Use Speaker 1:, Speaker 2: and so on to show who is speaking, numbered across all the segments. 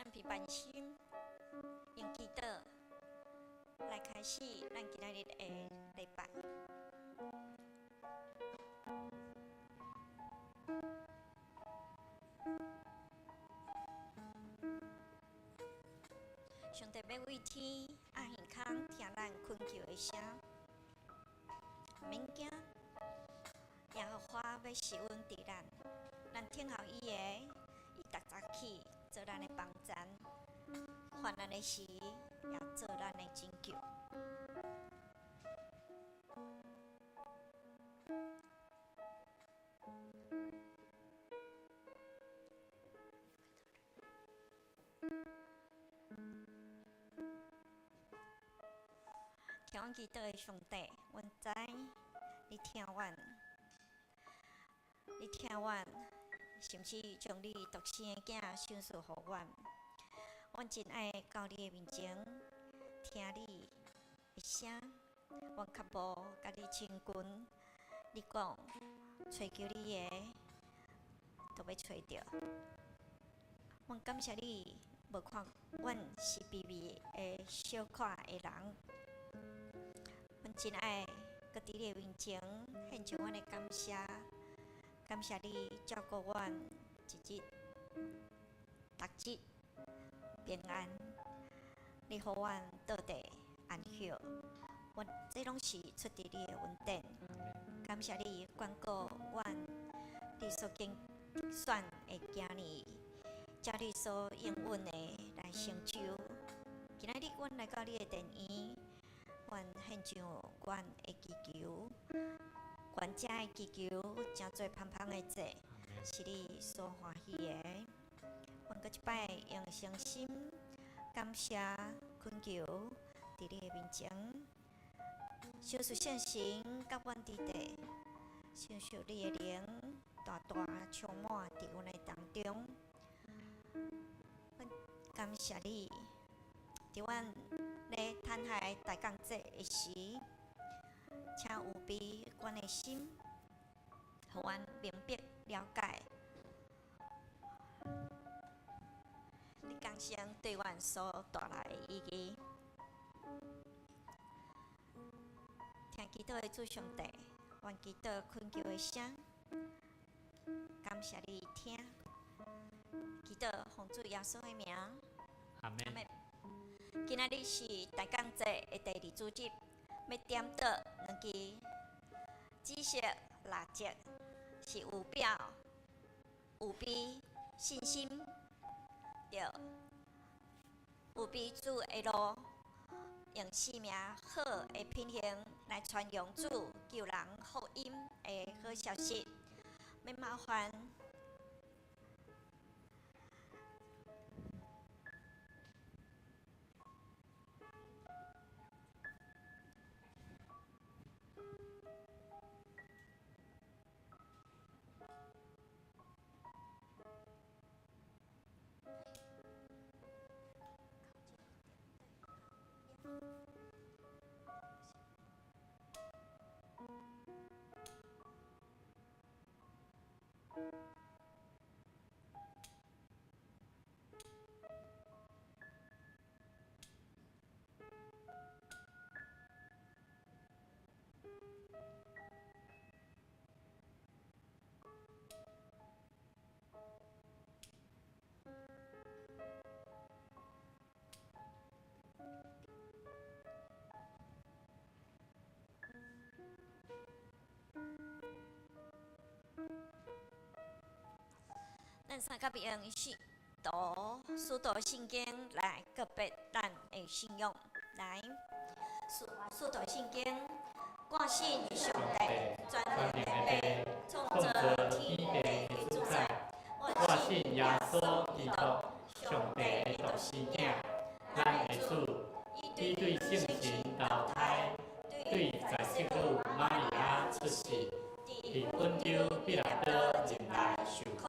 Speaker 1: 咱平凡心，用祈禱來開始咱今仔日的禮拜。上帝欲為天壓耳孔聽咱懇求的聲，毋免驚，耶和華欲施恩佇咱，咱等候伊的，伊逐早起做咱的幫贊，患難的時也做咱的拯救。聽阮祈禱的上帝，阮知你聽阮，你聽阮，甚至將你獨生的囝賞賜予阮。阮真愛到你的面前，聽你的聲。阮較無佮你親近，你講揣求你的，都欲揣著。阮感謝你，無看阮是卑微的小可的人。阮真愛閣佇你的面前獻上阮的感謝，感謝你照顧阮一日、逐日平安，你予阮倒地安歇，阮這攏是出佇你的恩典。感謝你關顧阮，你所揀選的囝兒，照你所應允的來成就。今仔日阮來到你的殿院，阮獻上阮的祈求，願這的祈求成做芳芳的祭，是你所歡喜的。阮閣一擺用誠心感謝懇求，佇你的面前，賞賜聖神佮阮佇地，賞賜你的靈大大充滿佇阮的當中。阮感謝你，佇阮咧坦海大降節的時，請預備阮的心，予阮明白了解你降生對阮所帶來的意義。聽祈禱的主上帝，阮祈禱懇求的聲，感謝你聽。祈禱奉主耶穌的名，
Speaker 2: 阿門。
Speaker 1: 今仔日是大降節的第二主日，欲點到兩支紫色蠟燭，是預表預備信心，對，預備主的路，用生命好的品行來傳揚主救人福音的好消息。欲麻煩咱三甲用使徒使徒聖經來告別咱的信仰。來，使使徒聖經，我信上帝，全能的父，創造天地的主宰。
Speaker 2: 我信耶穌基督，上帝的獨生子，咱的主，伊對聖神投胎，對在聖女瑪利亞出世，佇本丟彼拉多任內受苦，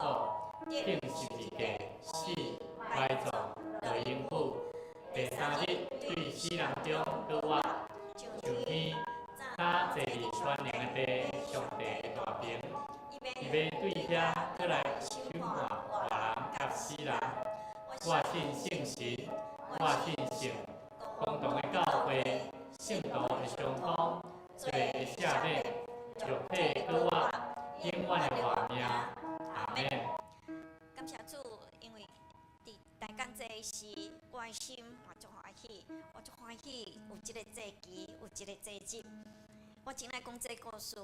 Speaker 2: 釘十字架，死，埋葬，落陰府，第三日對死人中復活，上天，早坐佇全能的父上帝的大爿，伊欲對遐閣來審判活人佮死人。我信聖神，我信聖公同的教會，聖徒的相通，罪的赦免，肉體復活，永遠的活命。阿們。
Speaker 1: 感謝主，因為佇大感祭時，我的心嘛足歡喜，我足歡喜有這个祭期，有這个祭日。我真愛講這个故事，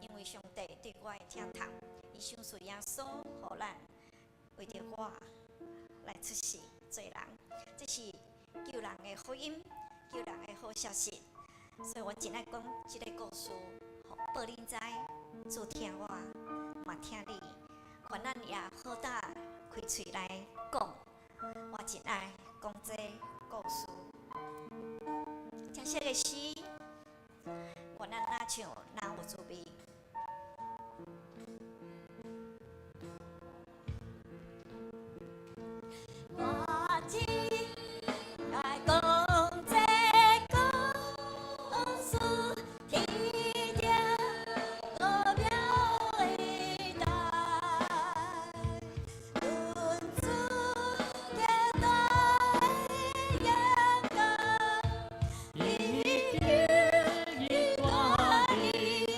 Speaker 1: 因為上帝對我的疼痛，伊賞賜耶穌予咱，為著我來出世做人，這是救人的福音，救人的好消息。所以我真愛講這个故事，予報恁知，主疼我，嘛疼你。願咱也好膽開喙來講，我真愛講這故事。這些个詩，願咱若唱，若有滋味。我真愛講這故事，天頂高妙的代，阮主極大的勇敢，
Speaker 2: 伊叫伊大的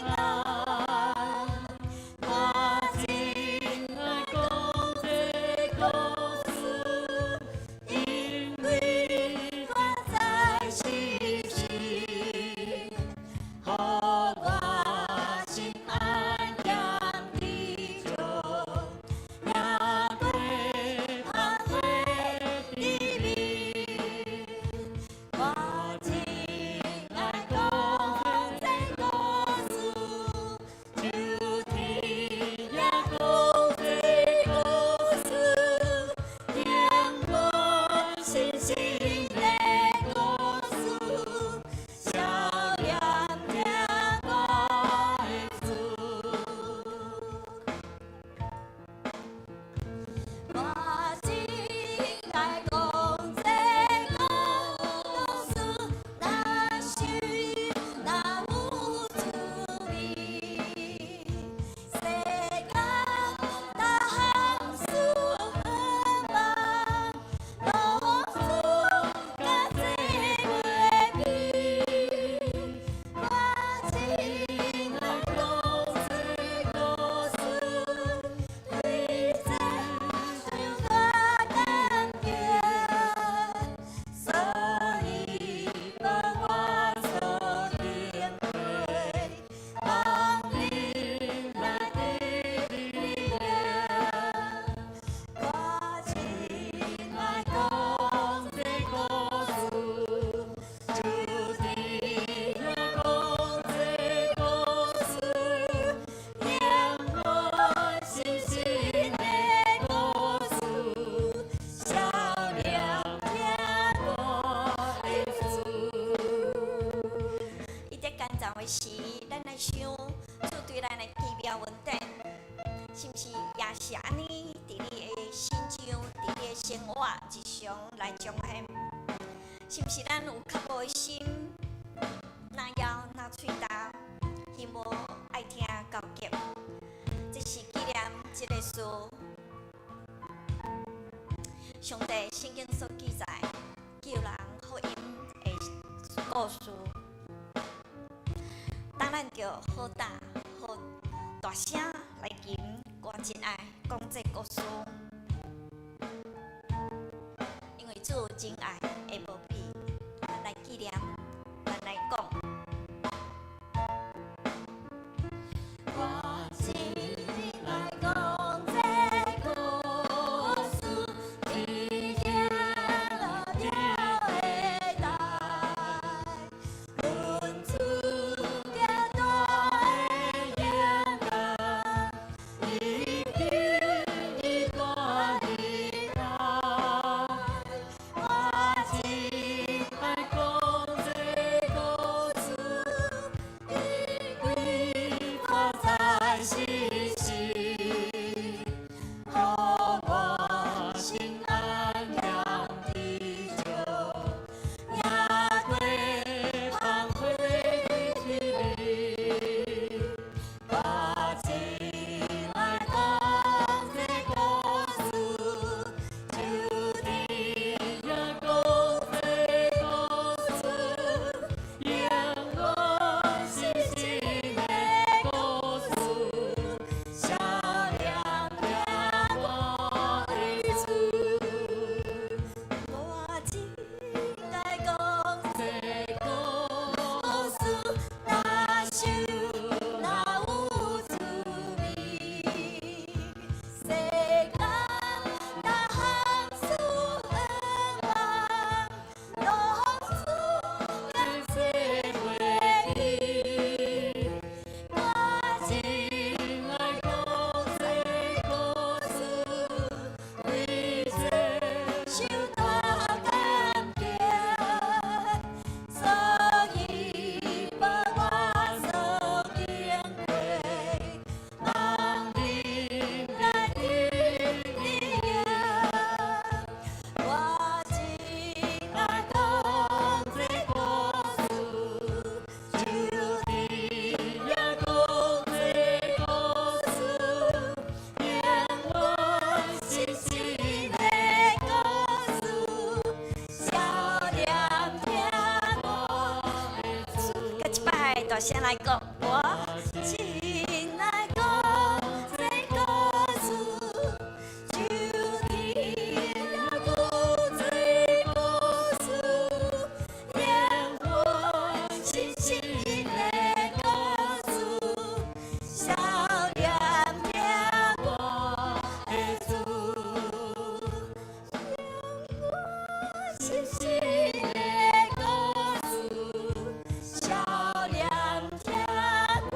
Speaker 2: 愛，我真愛講這故事，因為我知是神，予我心安恬知足，贏過芳華甜蜜。
Speaker 1: 我真愛講這故事，
Speaker 2: 就聽也講這故事，永遠信心的故事，少年疼我的主。我真愛講這故事，若是若有滋味，世間大項事忙，老主佮這袂比。我真愛講這故事，對這上大感激，所以予我所經過，望恁來得力量。我真愛講這故事，就聽也講這故事，永遠信心的故事，少年疼我的主。
Speaker 1: 伊佇艱難的時，咱來想主對咱的奇妙恩典，是毋是也是按呢？佇你的身上，佇你的生活日常來彰顯？是毋是咱有較無的心，若枵若喙焦，彼無愛聽交急？這是紀念這个事。上帝聖經所記載救人福音的故事，當咱著好膽好大聲來吟，我真愛講這故事，因為主真愛會無比，咱來紀念，咱來講。
Speaker 2: 我真愛講這故事，天頂了的代，阮主極大的勇敢，伊叫伊大的愛，我真愛講這
Speaker 1: 大聲來講，我真愛講這故事，就聽了講這故事，連我深深的故事，少年聽我的主，我深深的故事，少年聽我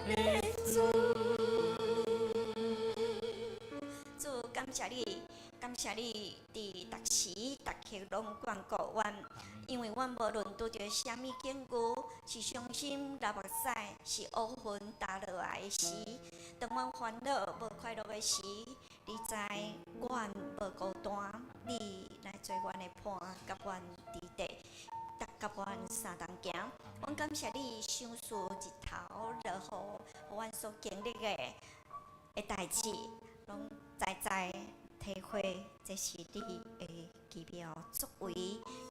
Speaker 1: 的主。主，感謝你，感謝你佇逐時逐刻攏眷顧阮，因為阮無論拄著啥物境遇，是傷心流目屎，是烏雲焦落來的時，當阮煩惱無快樂的時，你知阮無孤單，你來做阮的伴，佮阮佇地，佮阮相同行。阮感謝你賞賜日頭落雨，予阮所經歷的代誌，攏知知體會，這是你的奇妙作為，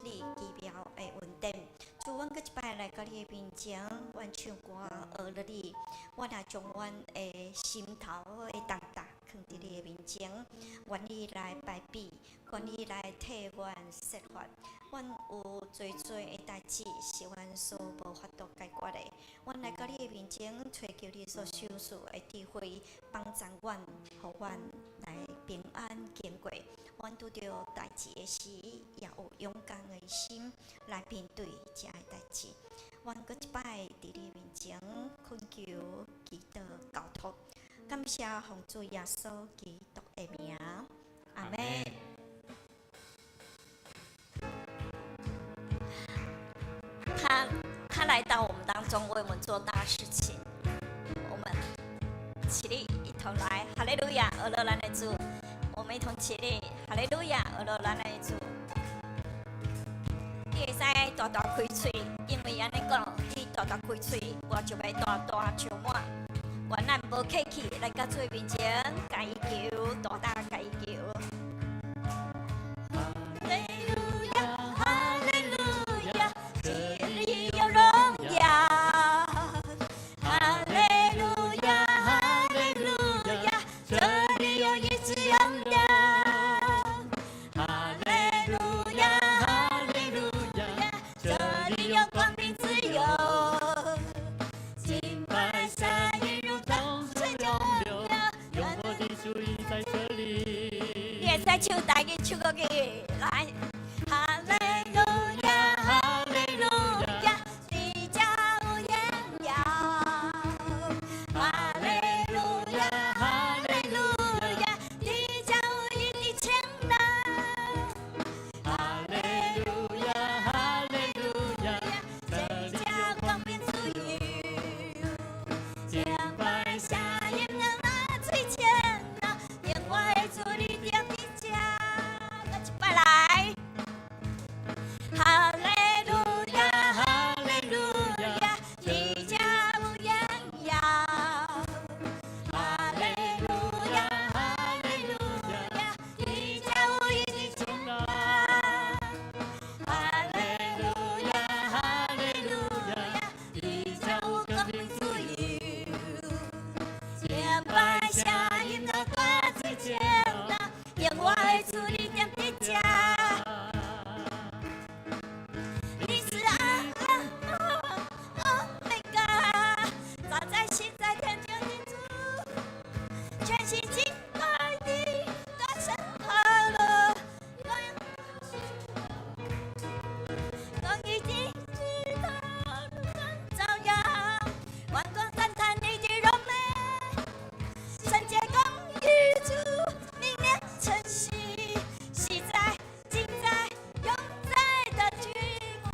Speaker 1: 你奇妙的恩典。主，阮閣一擺來到你的面前，阮唱歌學了你，阮也將阮的心頭的重擔囥佇你的面前，願意來排比，願意來替阮釋法。阮有濟濟的代誌是阮所無法度解決的，阮來到你的面前，揣求你所賞賜的智慧，幫助阮，予阮來平安經過。阮拄著代誌的時，也有勇敢的心來面對這个代誌。阮閣一擺佇你面前懇求、祈禱、交託，感謝奉主耶穌基督的名，阿們。他來到我們當中，為我們做大事情。我們起立，一同來，哈利路亞，阿羅蘭的主。我們一同起立，哈利路亞，阿羅蘭的主。你會使大大開喙，因為按呢講，你大大開喙，我就欲大大充滿。願咱無客氣來到主面前，共伊求，大大共伊求。哈利路亞，哈利路亞，這裡有榮耀。哈利路亞，哈利路亞，這裡有醫治榮耀。哈利路亞，哈利路亞，這裡有光明自由。敬拜聲音如眾水湧流，
Speaker 2: 永活的主已在這裡。
Speaker 1: 你會使唱台語，唱國語，來。哈利路亞，哈利路亞，這家有榮耀。哈利路亞，哈利路亞，這家有伊的權能。
Speaker 2: 哈利路亞，哈利路亞，
Speaker 1: 這家有光明自由。敬拜聲音若水清流，永活的主你踮佇這，閣一擺來。哈利路亞，哈利路亞，這家有榮耀。哈利路亞，哈利路亞，這家有伊的權能。哈利路亞，哈利路亞，這家有光明自由。敬拜聲音若大水清流，永活的主你踮佇這。你是阿歐米伽，早在現在天上的主，全心敬拜你，大聲歡樂，公義的日頭照耀，萬國讚嘆你的榮美，聖潔公義主明亮晨曦，昔在今在永在的君王。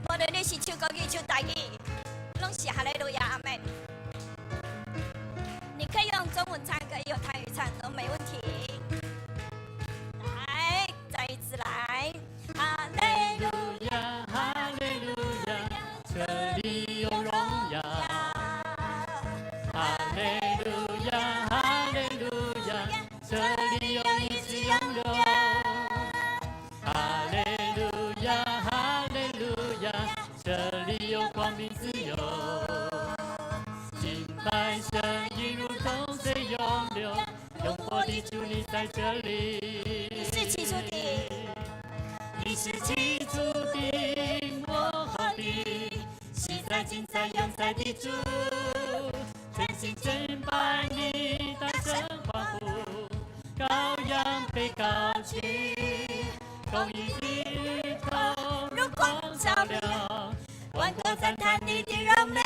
Speaker 1: 無論你是唱國語、唱台語，攏是哈利路亞阿們。你可以用中文唱，可以用台語唱，都沒問題。來，再一次來，哈利路
Speaker 2: 亞，哈利路亞，這裡有榮耀。哈利路亞，哈利路亞，這裡有裡有光明自由。敬拜聲音如洪水湧流，永活的主你在這裡。
Speaker 1: 你是起初的，
Speaker 2: 你是起初的，末後的，昔在今在永在的主，全心敬拜你，大聲歡呼，羔羊被高舉，公義的日頭
Speaker 1: 如光照亮，萬國讚嘆你的榮美，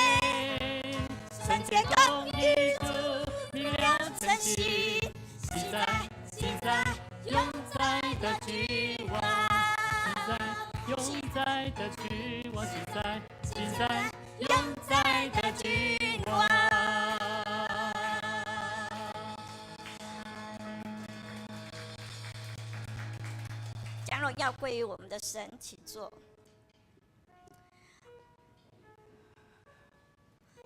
Speaker 1: 聖潔公義主，明亮晨曦，
Speaker 2: 昔在今在永在的君王，昔在永在的君王，昔在今在永在的君王。
Speaker 1: 將榮耀歸於我們的神，請坐。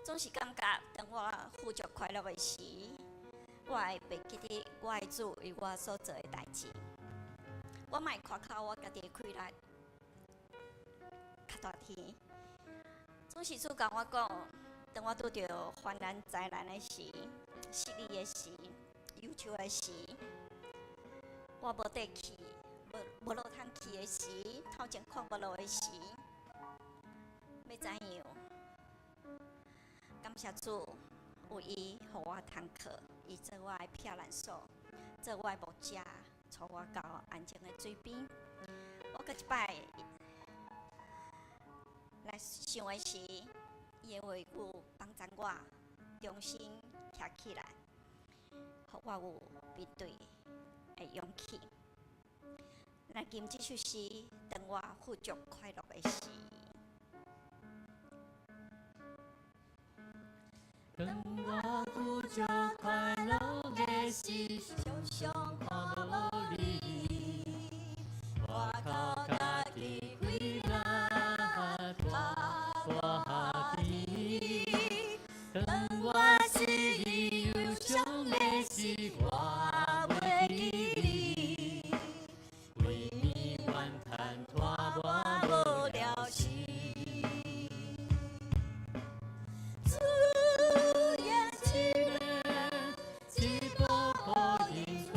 Speaker 1: 總是感覺，當我富足快樂的時，我會袂記得我的主為我所做的代誌。我嘛會誇口我家己的氣力較大天。總是主共我講，當我拄著患難災難的時、失意的時、憂愁的時，我無底氣、無路通去的時，頭前看無路的時，欲怎樣？感謝主，有伊予我通靠，伊做我的避難所，做我的牧者，帶我到安靜的水邊。我閣一擺來想的是，伊的話語幫助我重新徛起來，予我有面對的勇氣。來吟這首詩，當我富足快樂的時。
Speaker 2: 當我富足快樂的時，常常看無你，我靠家己氣力大大天。當我失意憂傷的時，我袂記你，為你怨嘆拖磨無了時。主耶穌，一步步引帶，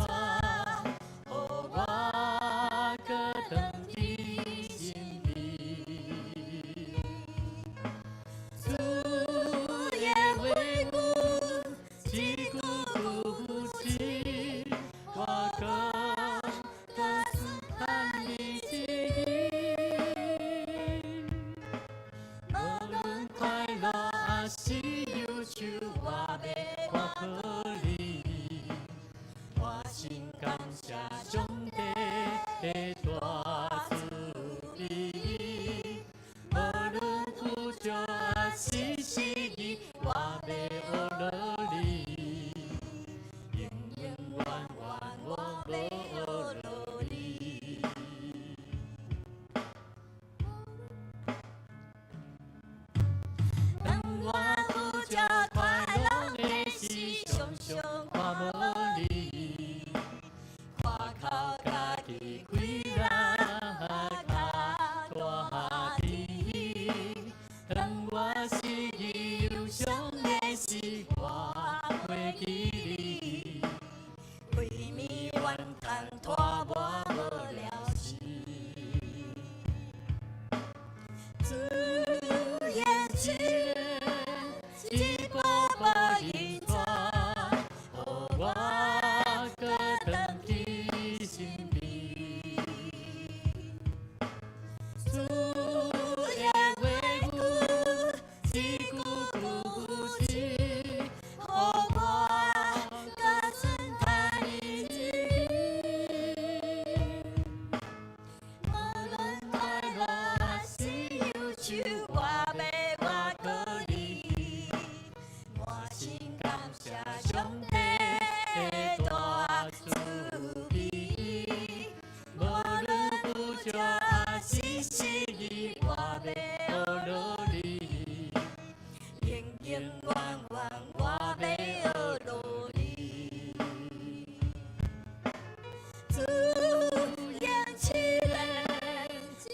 Speaker 2: 予我閣轉去身邊。主的話語，一句句扶持，我閣閣順探你旨意。無論快樂抑是憂愁，我欲看好你。我真感謝上帝的大慈悲。無論富足抑是失意，我欲學落你。永永遠遠我欲學落你。當我富足快樂的時，常常看無你，看靠家己氣力較大天。當我失意憂傷的時，我袂記你，
Speaker 1: 為你怨嘆拖磨無了時。主耶穌，
Speaker 2: 一步步引帶，予我閣轉去身邊。主的話語，一句句扶持，予我閣順探你旨意。無論快樂抑是憂愁，我欲倚靠你。
Speaker 1: 我真感謝上帝的大慈悲。
Speaker 2: 無論富足抑是失意，我欲學落你。
Speaker 1: 永永遠遠我欲學落你。主耶穌，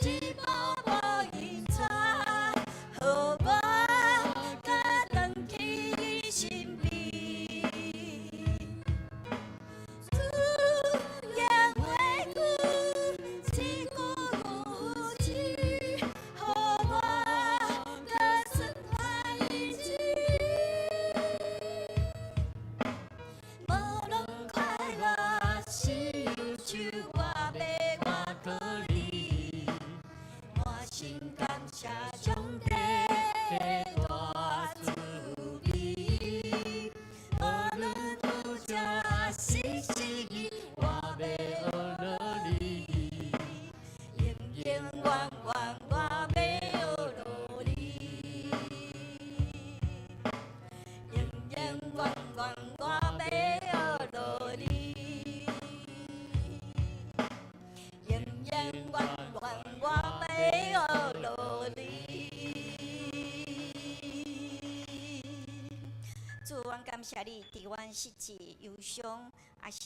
Speaker 1: 一步步引帶，謝上帝的大慈悲，無論拄才是時，
Speaker 2: 我欲學落你，
Speaker 1: 永永遠遠我欲學落你，永永遠遠我欲學落你，永永遠遠我欲學落你。主，阮感謝你，佇阮失志、憂傷，抑是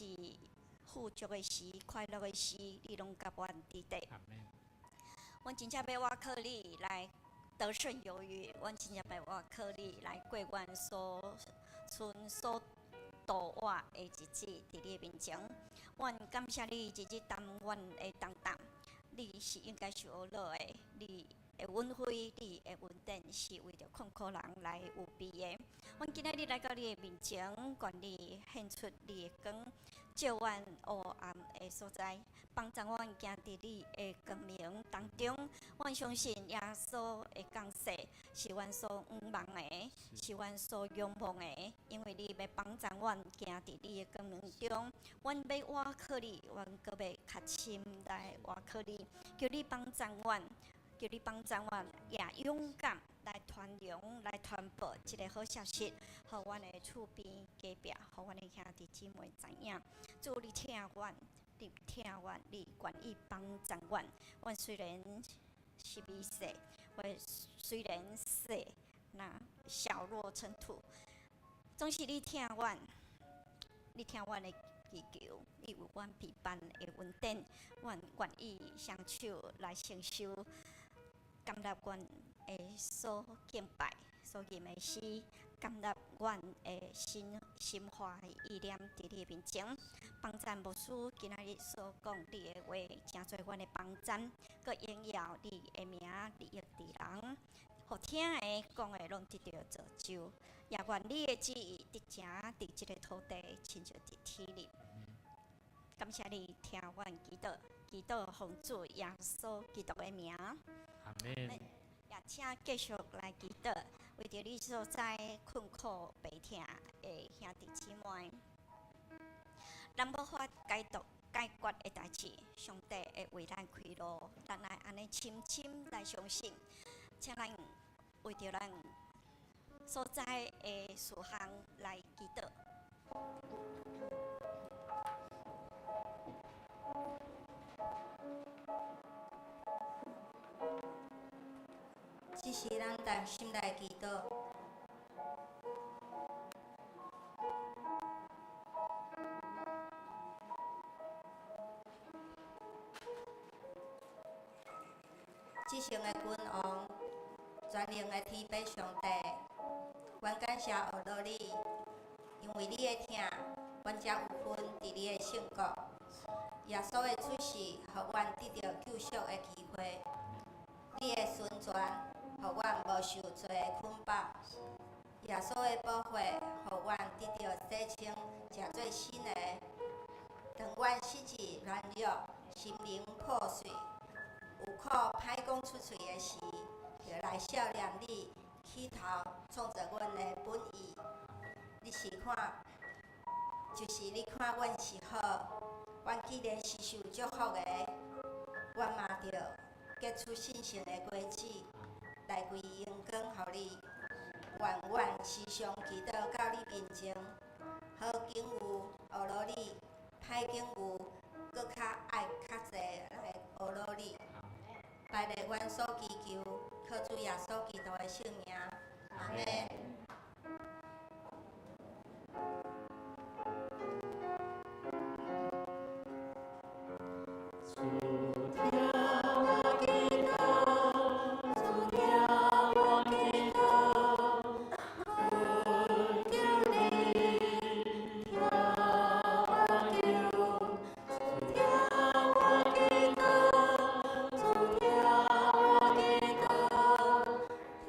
Speaker 1: 富足的時、快樂的時，你攏佮阮佇底。
Speaker 2: 阿們。
Speaker 1: 阮真正欲倚靠你來得勝有餘，阮真正欲倚靠你來過阮所剩所度活的日子，佇你的面前。阮感謝你日日擔阮的重擔，你是應該受呵咾的，你的恩惠，你的恩典是為著困苦人來預備的。阮今仔日來到你的面前，願你顯出你的光，照阮烏暗的所在，幫助阮行佇你的光明當中。阮相信耶穌的降世是阮所向望的，是阮所仰望的，因為你欲幫助阮行佇你的光明中。阮欲倚靠你，阮閣欲較深來倚靠你，求你幫助阮。求你幫助阮，也勇敢來傳揚、來傳播這个好消息，予阮的厝邊隔壁，予阮的兄弟姊妹知影。主，你疼阮，你疼阮，你願意幫助阮。阮雖然是微細，我雖然細，那小若塵土，總是你疼阮，你疼阮的祈求，你為阮備辦的恩典，阮願意雙手來承受。感納阮的所敬拜、所吟的詩，感納阮的心心懷意念佇你面前，幫贊牧師今仔日所講你的話，成做阮的幫贊，閣榮耀你的名，利益佇人，予聽的講的攏得著造就，也願你的旨意得成佇這个土地，親像佇天裡。感謝你聽阮祈禱，祈禱奉主耶穌基督的名。
Speaker 2: 阿們。
Speaker 1: 也請繼續來祈禱，為著你所在困苦病痛的兄弟姊妹，咱無法解讀解決的代誌，上帝會為咱開路，咱愛按呢深深來相信。請咱為著咱所在的事項來祈禱。
Speaker 3: 這時咱同心來祈禱。至聖的君王，全能的天父上帝，阮感謝呵咾你，因為你的疼，阮才有份佇你的聖國。耶穌的出世，予阮得著救贖的機會。你的純全，予阮無受罪的捆綁。耶穌的寶血，予阮得著洗清，成做新的。當阮失志軟弱，心靈破碎，有苦歹講出喙的時，就來數念你起頭創造阮的本意。你是看，就是你看阮是好，阮既然是受祝福的，阮嘛著結出信心的果子，來歸榮光予你。願阮時常祈禱到你面前，好境遇呵咾你，歹境遇閣較愛較濟來呵咾你。拜託阮所祈求，靠主耶穌基督的聖名，阿們。
Speaker 2: 主聽我祈禱，主聽我祈禱，懇求你聽我求，主聽我祈禱，主聽我祈禱，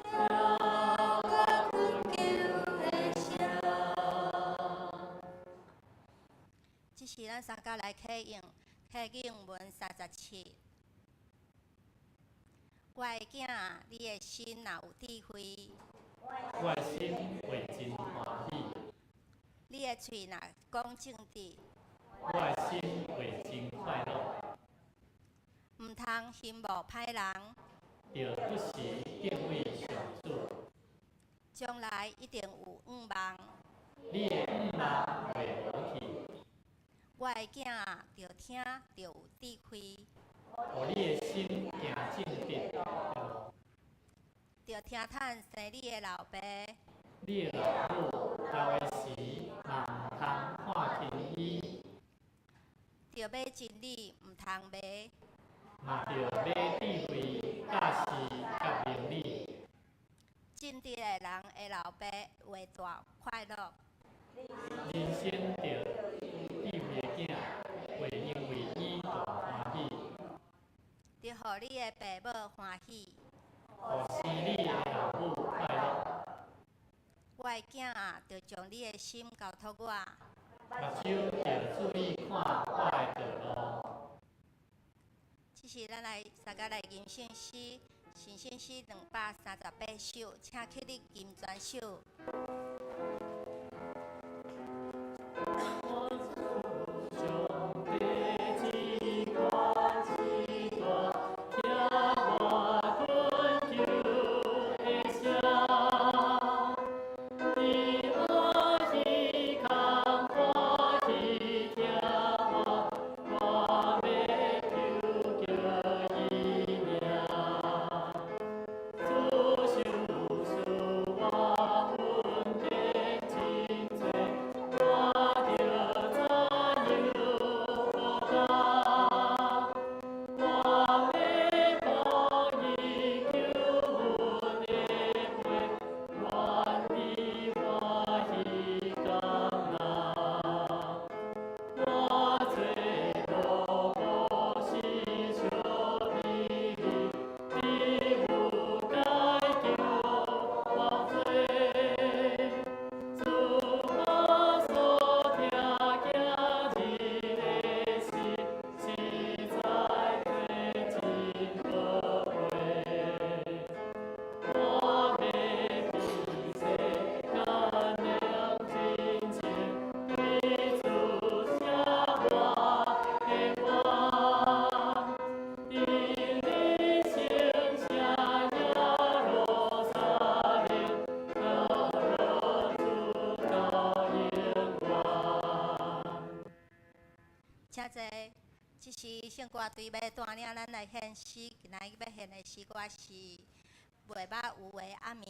Speaker 2: 聽我懇求的聲。
Speaker 3: 這時咱三家來啟應，啟應文37。我的囝啊，你的心若有智慧，
Speaker 2: 我的心會真歡喜。
Speaker 3: 你的喙若講正直，
Speaker 2: 我的心會真快樂。
Speaker 3: 毋通羨慕歹人，
Speaker 2: 著不時敬畏上主。
Speaker 3: 將來一定有向望。
Speaker 2: 你的向望袂無去。
Speaker 3: 我的囝啊，著聽，著有智慧。
Speaker 2: 予你的心行正直的路。
Speaker 3: 著聽趁生你的老爸。
Speaker 2: 你的老母老的時，嘛毋通看輕伊。
Speaker 3: 著買真理，毋通迷。
Speaker 2: 嘛著買智慧、教示佮明理。
Speaker 3: 正直的人的老爸會大快樂。
Speaker 2: 人生著智慧的囝，會因為伊大歡喜。
Speaker 3: 著予你的爸母歡喜。
Speaker 2: 予生你的老母快樂。
Speaker 3: 我的囝啊，著將你的心交託我。
Speaker 2: 目睭著注意看我的道路。
Speaker 3: 這是咱來大家來吟聖詩，神聖詩238首，請起立吟全首。
Speaker 2: 上帝至高至大，聽我懇求的聲。伊愛耳空歡喜聽我，我欲求叫伊名。主賞賜我恩典真濟，我著怎樣報答？我欲報伊救阮的過，願伊歡喜感納。我做奴僕是小比你，你有解救我罪。自我所聽今日的事，實在真寶貴。我欲比世間念親情，對主寫我的願。伫你聖城耶路撒冷，得樂主到永遠。
Speaker 3: 請坐。這是聖歌隊欲帶領咱來獻詩，今仔日欲獻的詩歌是《袂捌有的暗暝》。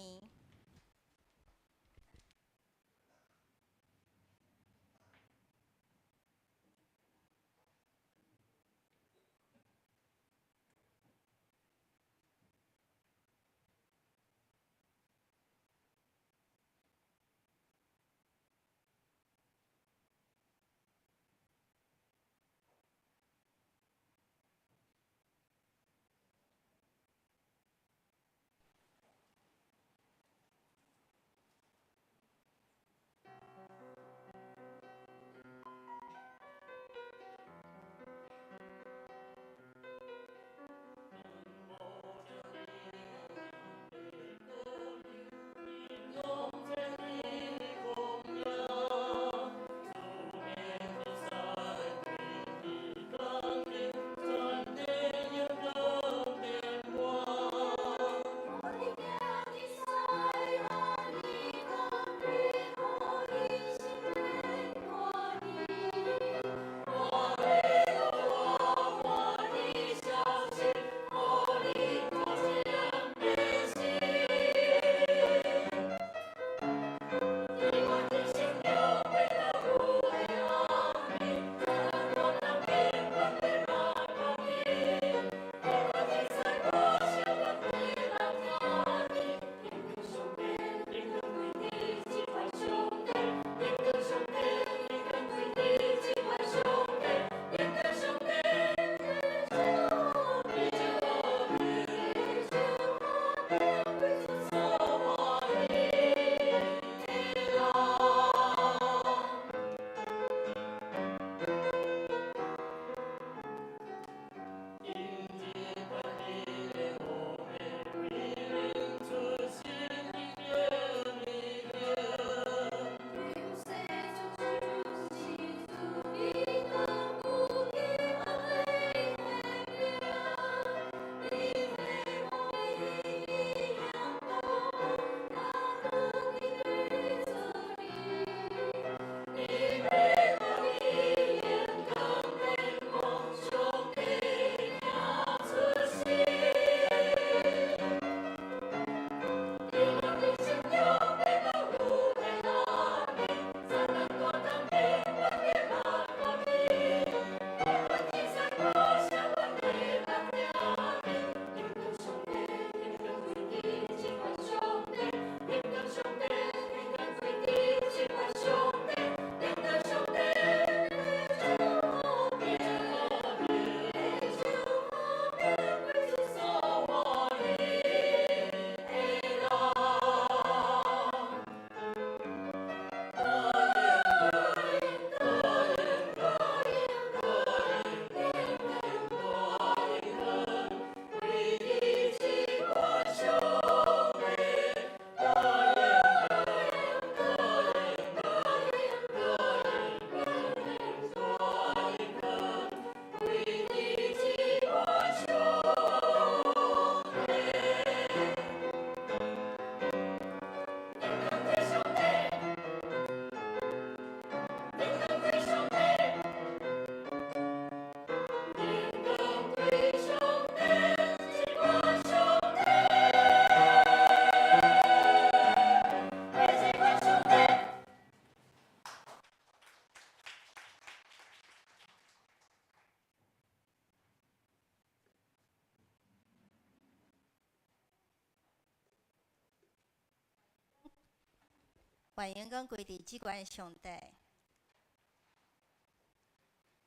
Speaker 3: 願榮光歸佇至懸上帝。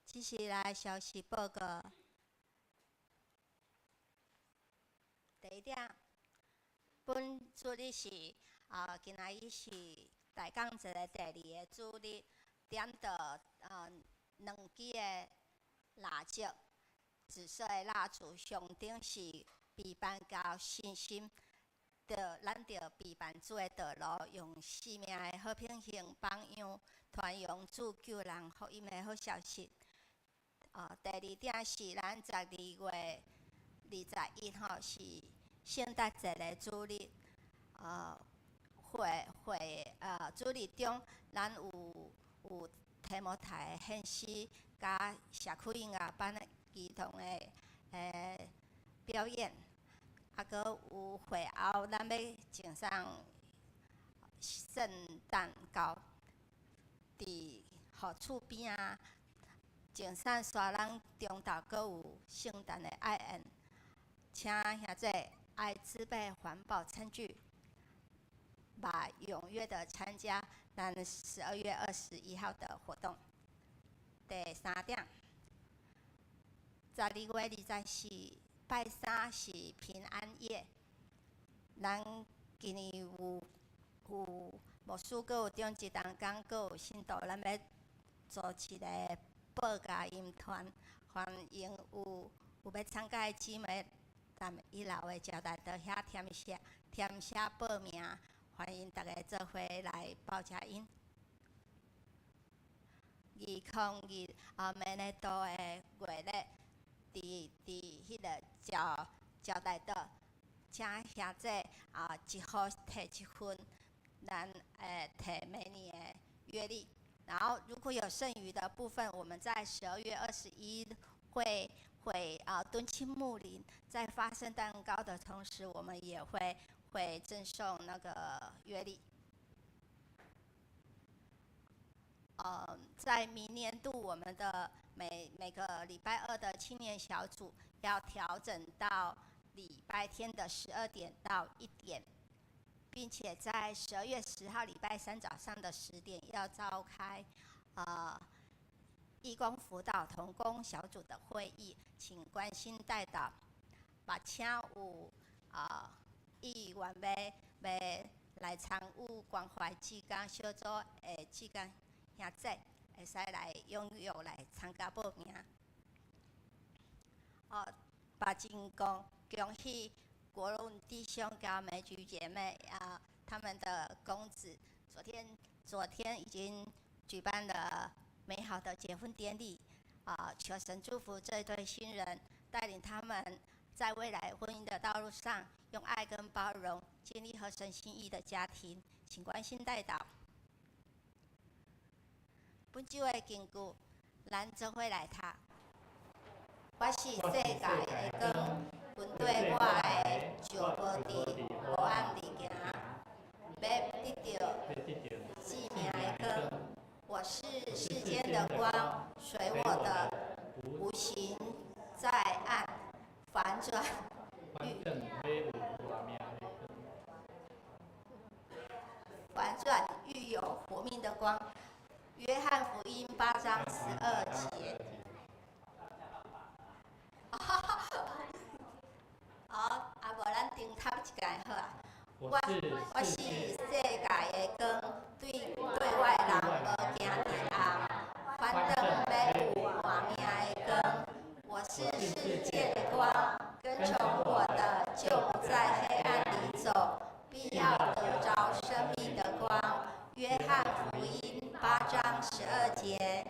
Speaker 3: 這是來消息報告。第一點，本主日是啊，今仔日是大港節的第二个主日，點著兩支的蠟燭，紫色的蠟燭，象徵是陪伴佮信心。著咱著陪伴主的道路，用生命的好品行榜樣，傳揚主救人福音的好消息。第二點是咱12月21號是聖誕節的主日。會會主日中，咱有提摩太的獻詩，佮社區音樂班的兒童的表演。啊，閣有會後，咱欲贈送聖誕糕，佇予厝邊仔，贈送煞咱中晝閣有聖誕的愛宴，請兄弟愛自備環保餐具，嘛踴躍的參加咱12月21號的活動。第三點，12月24拜三是平安夜，咱今年有牧師，閣有長執同工，閣有信徒，咱欲組一个報佳音團，歡迎有欲參加的姊妹，踮一樓的招待桌遐填寫報名，歡迎逐家做伙來報佳音。202啊，明年度的月曆。佇彼个招待桌，請兄弟啊，一戶提一份，咱提明年的月曆。然後如果有剩餘的部分，我們在12月21會敦親睦鄰，在發聖蛋糕的同時，我們也會贈送那個月曆。在明年度，我們的每個禮拜二的青年小組要調整到禮拜天的12點到1點，並且在12月10號禮拜三早上的10點要召開義工輔導同工小組的會議，請關心代禱，嘛請有意願欲來參與關懷志工小組的志工兄弟，會使來踴躍來參加報名。哦，嘛真恭喜國榮弟兄佮美菊姐妹啊，他們的公子昨天已經舉辦了美好的結婚典禮，啊，求神祝福這對新人，帶領他們在未來婚姻的道路上，用愛跟包容建立合神心意的家庭，請關心代禱。本周的經句，咱做伙來讀。我是世界的光，跟綴我的就無佇黑暗裡行，欲得著生命的光。我是世間的光，隨我的不行在暗，反轉反轉愈有活命的光。約翰福音8章12節。好，啊無咱重讀一擺好啊。我是世界的光，對我的人無行佇暗，反轉欲有活命的光。我是世界的光，跟從我的就不在黑暗裡走，必要得著生命的光。約翰福音8章12節。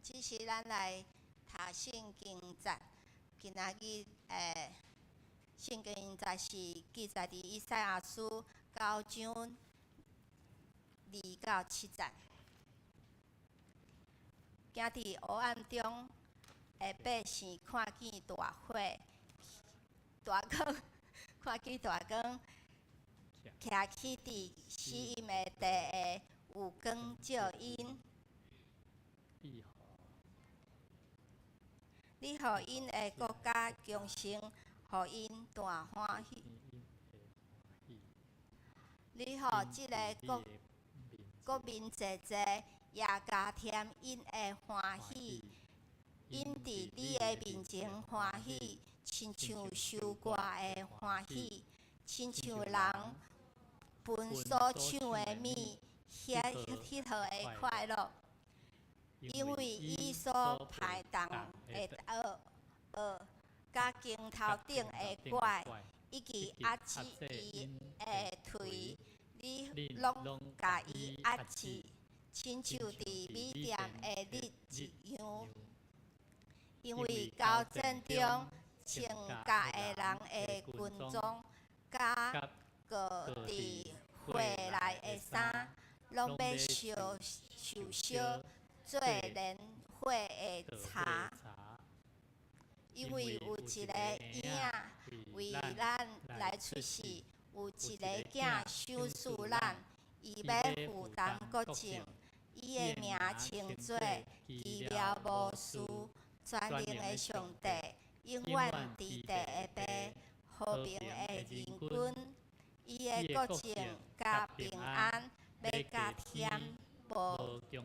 Speaker 3: 只是咱來讀聖經節，今仔日聖經節是記載佇以賽亞書9章2到7節。行佇黑暗中的百姓看見大火、大光，看見大光，徛起佇死蔭的地下，有光照𪜶。
Speaker 2: 必予
Speaker 3: 你予𪜶的國家強盛，予𪜶大歡喜。你予這个國國民濟濟，也加添𪜶的歡喜。𪜶佇你的面前歡喜，親像收割的歡喜，親像人分所搶的物，彼彼號的快樂。因為伊所排重的軛，軛佮肩頭頂的拐，以及壓制伊的槌，你攏共伊壓制，親像佇米甸的日一樣。因為交戰中，穿甲的人的軍裝，佮裹佇火內的衫，攏欲燒受燒，做連火的柴。因為有一个嬰仔為咱來出世，有一个囝賞賜咱，伊欲負擔國政，伊的名稱做奇妙謀士、全能的上帝、永遠佇地的父、和平的仁君。伊的國政佮平安欲加添無窮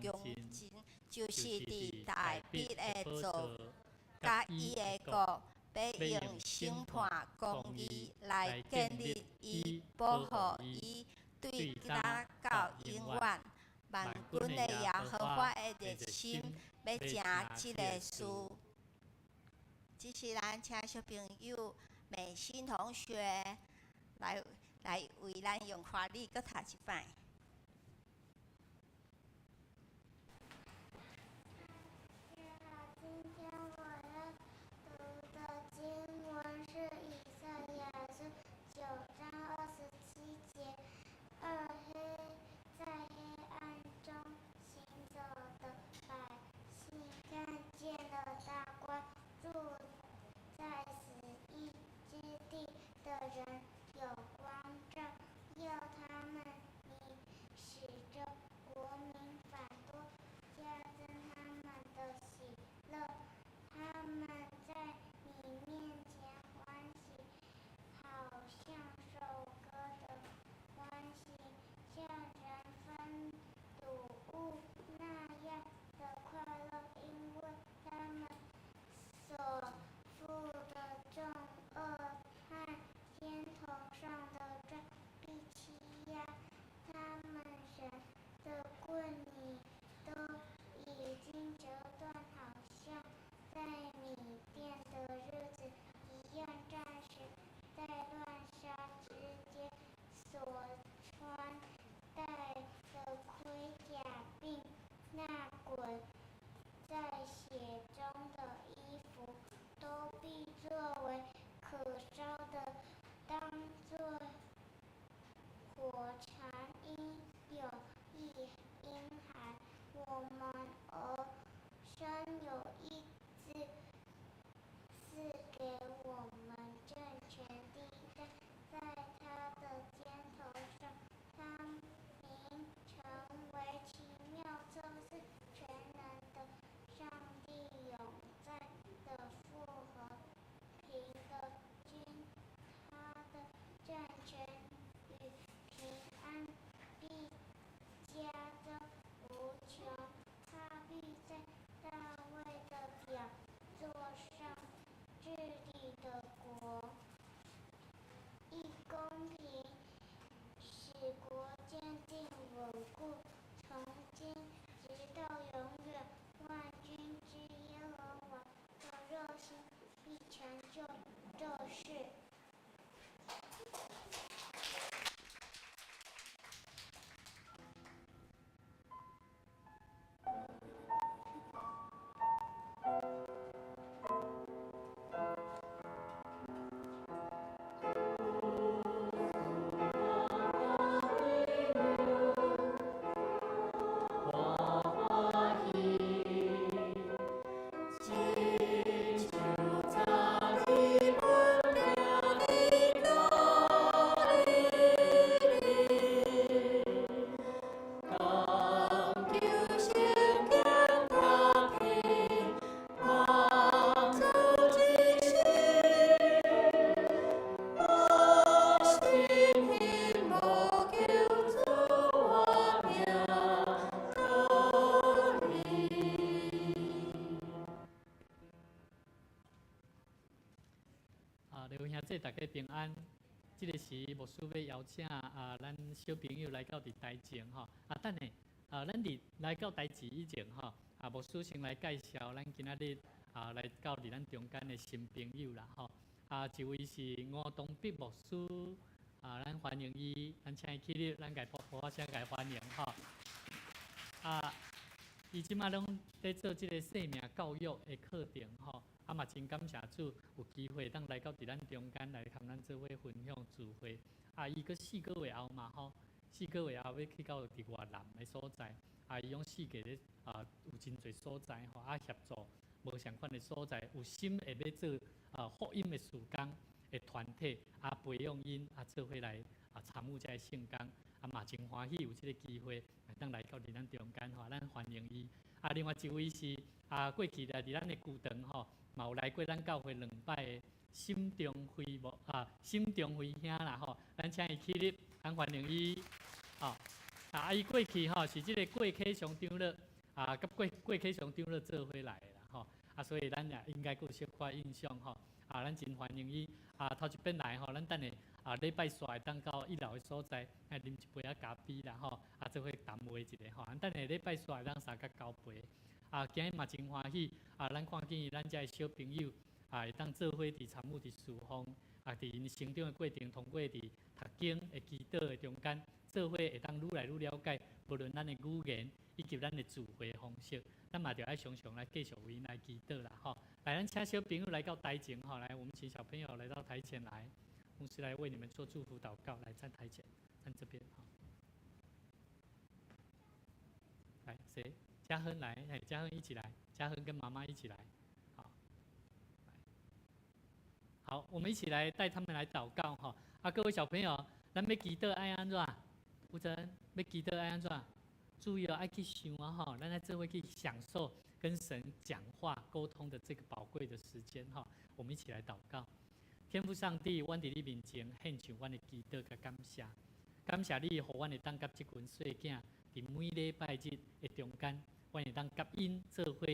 Speaker 3: 盡，就是佇大衛的寶座佮伊的國，欲用審判公義來建立伊，保護伊，對今到永遠。萬軍的耶和華的熱心欲成這个事。這是咱請小朋友美心同學來來為咱用華語閣讀一擺。
Speaker 4: 大家好，今天我要讀的經文是以賽亞書9章27節。二黑在黑暗中行走的百姓看見了大光，住在死蔭之地的人有光照耀他們。你使這國民反多，加增他們的喜樂。他們在你面前歡喜，好像收割的歡喜，像人分擄物那樣的快樂，因為他們所負的重軛和肩頭上的杖必欺壓他們。神的棍你都已經折斷，好像在米甸的日子一樣。戰士在亂沙之間所穿戴的盔甲，並那滾在血中的衣服，都必作為可燒的，當作火柴。因有一嬰孩為我們而生，有一子賜給我們，政權必擔在他的肩頭上，他名稱為奇妙策士、全能的上帝、永在的父、和平的君。他的政權與平安必加增無窮，他必在大衛的寶座上治理這國，以公平使國堅定穩固，從今直到永遠。萬軍之耶和華的熱心必成就這事。
Speaker 5: 親像早日阮
Speaker 2: 節大家平安。這个時牧師欲邀請啊，咱小朋友來到佇台前吼。啊，等下啊，咱佇來到台前以前吼，啊，牧師先來介紹咱今仔日啊來到佇咱中間的新朋友啦吼。啊，一位是吳東碧牧師，啊，咱歡迎伊，咱請伊起立，咱共噗噗仔聲共歡迎吼。啊，伊這擺攏佇做這个生命教育的課程吼。啊嘛真感謝主有機會當來到佇咱中間來共咱做伙分享聚會。啊，伊閣4個月後嘛吼，四個月後欲去到佇越南的所在。啊，伊講世界咧啊有真濟所在吼，啊協助無仝款的所在，有心會欲做啊福音的事工的團體，啊培養𪜶啊做伙來啊參與這个聖工。啊嘛真歡喜有這个機會會當來到佇咱中間吼，咱歡迎伊。啊，另外一位是啊過去來佇咱的舊堂吼，嘛有來過咱教會兩擺的沈中輝牧啊，沈中輝兄啦吼，咱請伊起立，咱歡迎伊。吼，啊，伊過去吼是這个郭啟祥長老啊，佮郭郭啟祥長老做伙來的啦吼，啊，所以咱也應該閣有小可印象吼，啊，咱真歡迎伊。啊，頭一擺來吼，咱等下啊禮拜四會當到一樓的所在，來啉一杯仔咖啡啦吼，啊，做伙談話一下吼，咱等下禮拜四會當相佮交陪。啊，今日嘛真歡喜，啊，咱看見咱遮的小朋友啊，會當做伙佇參與佇事奉，啊，佇𪜶成長的過程，通過佇讀經的祈禱的中間，做伙會當愈來愈了解，無論咱的語言以及咱的聚會方式，咱嘛著愛常常來繼續為𪜶來祈禱啦，吼。來，咱請小朋友來到台前，吼，來，我們請小朋友來到台前來，牧師來為你們做祝福禱告，來站台前，站這邊，吼。來，誰？嘉亨來，哎，嘉亨一起來，嘉亨跟媽媽一起來，好，好，我們一起來帶他們來禱告哈。啊，各位小朋友，咱欲祈禱愛按怎？吳真，欲祈禱愛按怎？注意哦，愛去想啊哈，咱來做伙去享受跟神講話溝通的這個寶貴的時間哈。我們一起來禱告，天父上帝，阮佇你面前獻上阮的祈禱佮感謝，感謝你，予阮會當佮這群細囝佇每禮拜日的中間。阮會當佮𪜶做伙，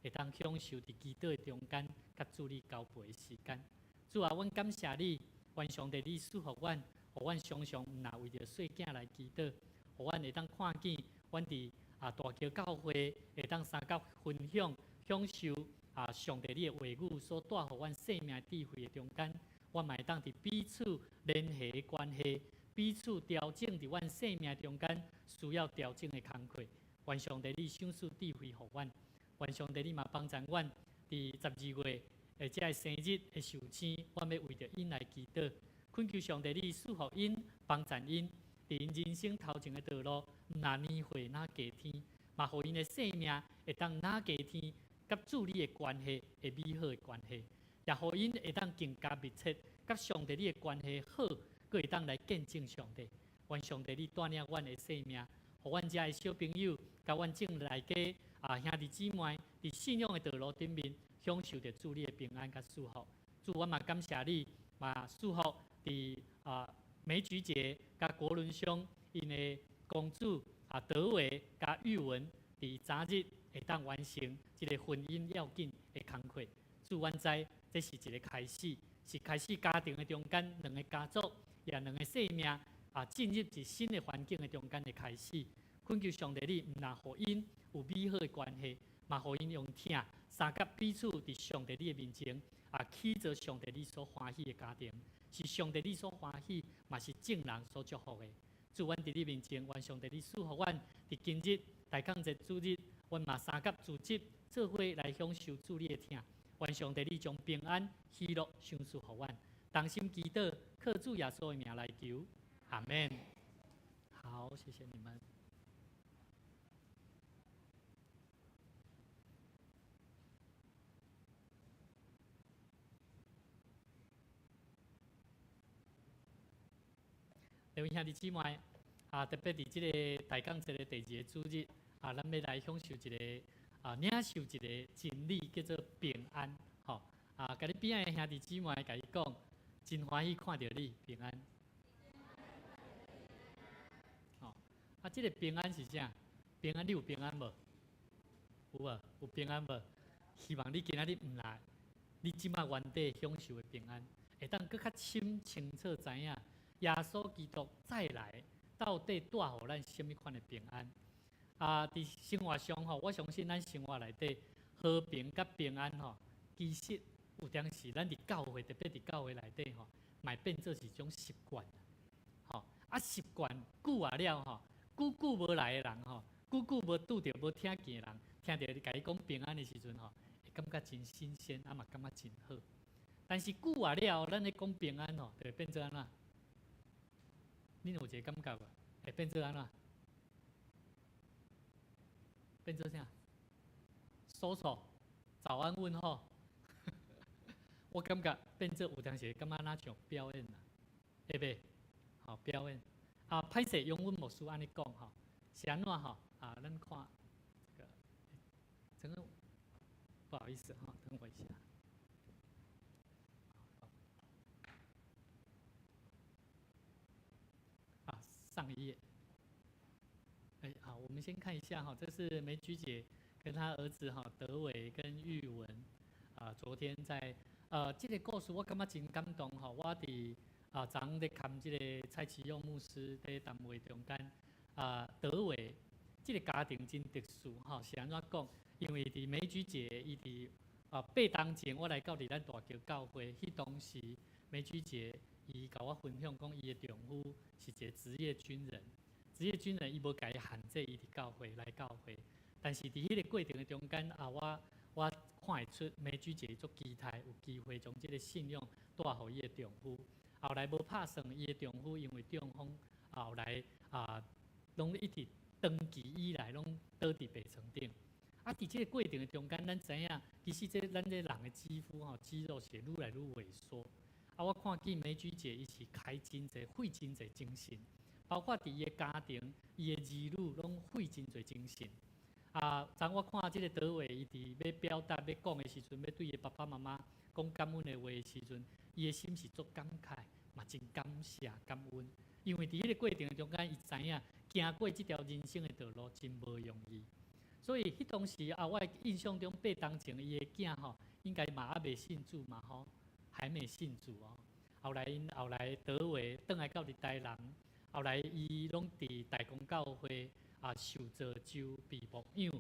Speaker 2: 會當享受佇祈禱的中間，佮主你交陪的時間。主啊，阮感謝你，願上帝你賜福阮，予阮常常毋若為著細囝來祈禱，予阮會當看見，阮佇啊大橋教會會當相佮分享、享受啊上帝你的話語所帶予阮生命智慧的中間，阮嘛會當佇彼此聯繫關係，彼此調整佇阮生命中間需要調整的工課。願上帝你賞賜智慧予阮，願上帝你嘛幫助阮，佇12月的這个生日的壽星，阮欲為著𪜶來祈禱，懇求上帝你賜福𪜶，幫助𪜶，佇𪜶人生頭前的道路，毋若年歲若加添，嘛予𪜶的生命會當若加添，佮主你的關係的美好的關係，也予𪜶會當更加密切，佮上帝你的關係好，閣會當來見證上帝。願上帝你帶領阮的生命。予阮遮的小朋友，佮阮眾內家啊兄弟姊妹，佇信仰的道路頂面，享受著主你的平安佮祝福。主，阮嘛感謝你，嘛祝福佇啊梅菊姐佮國倫兄𪜶的公主啊德偉佮玉文，佇昨日會當完成這个婚姻要緊的工課。主，阮知這是一个開始，是開始家庭的中間兩个家族，也兩个生命。啊，進入一新的環境的中間的開始，懇求上帝你，毋若予𪜶有美好的關係，嘛予𪜶用疼相佮彼此佇上帝你的面前，啊，起做上帝你所歡喜的家庭，是上帝你所歡喜，嘛是眾人所祝福的。主，阮佇你面前，願上帝你賜福阮，佇今日大感節主日，阮嘛相佮組織做伙來享受主你的疼。願上帝你將平安、喜樂賞賜予阮，同心祈禱，靠主耶穌的名來求。阿們。好，謝謝你們。各位兄弟姊妹，啊，特別佇這个大感節的第二个主日，啊，咱欲來享受一个啊，領受一个真理，叫做平安。吼，啊，共你邊仔的兄弟姊妹，共伊講，真歡喜看著你平安。啊，這个平安是啥？平安，你有平安無？有無？有平安無？希望你今仔日毋來，你這擺原底享受的平安，會當閣較深清楚知影耶穌基督再來到底帶予咱啥物款的平安。啊，佇生活上吼，我相信咱生活內底和平佮平安吼，其實有當時咱佇教會，特別佇教會內底吼，嘛變做是一種習慣。吼，啊習慣久啊了吼，久久無來的人吼，久久無拄著無聽見的人，聽著你共伊講平安的時陣吼，會感覺真新鮮，啊嘛感覺真好。但是久啊了，咱咧講平安吼，就會變做按怎？恁有一個感覺無？會變做按怎？變做啥？說說早安問候，我感覺變做有當時感覺若像表演啦，會袂？好表演。啊，歹勢容阮牧師按呢講吼，是按怎吼？啊，咱看這個，這個不好意思哈，等我一下。啊，上一頁。哎，好，我們先看一下哈，這是梅菊姐跟她兒子哈德偉跟玉文啊，昨天在這個故事我感覺真感動哈，我佇啊昨昏咧看這個蔡奇勇牧師佇談話中間啊，德偉這個家庭真特殊哈，是按怎講？因為佇梅菊姐伊佇啊8冬前我來到佇咱大橋教會，彼當時梅菊姐伊共我分享講，伊的丈夫是一個職業軍人。職業軍人伊無共伊限制，伊佇教會來教會，但是佇彼個過程的中間啊，我看會出梅菊姐足期待有機會將這個信仰帶予伊的丈夫。後來無拍算，伊的丈夫因為中風，後來啊，攏一直長期以來攏倒佇病床頂。啊，佇這個過程的中間，咱知影，其實這咱這人的肌膚吼肌肉是愈來愈萎縮。啊，我看見梅菊姐伊是開真濟費真濟精神。包括佇伊的家庭，伊的兒女攏費真濟精神。啊，昨我看這個德偉，伊佇欲表達、欲講的時陣，欲對伊爸爸媽媽講感恩的話的時陣，伊的心是足感慨，嘛真感謝感恩。因為佇彼個過程中間，伊知影行過這條人生的道路真無容易。所以彼當時啊，我印象中8冬前，伊的囝吼，應該嘛猶未信主嘛吼，還沒信主哦。後來𪜶後來德偉轉來到佇台南。後來，伊攏佇大公教會啊受造就被牧養。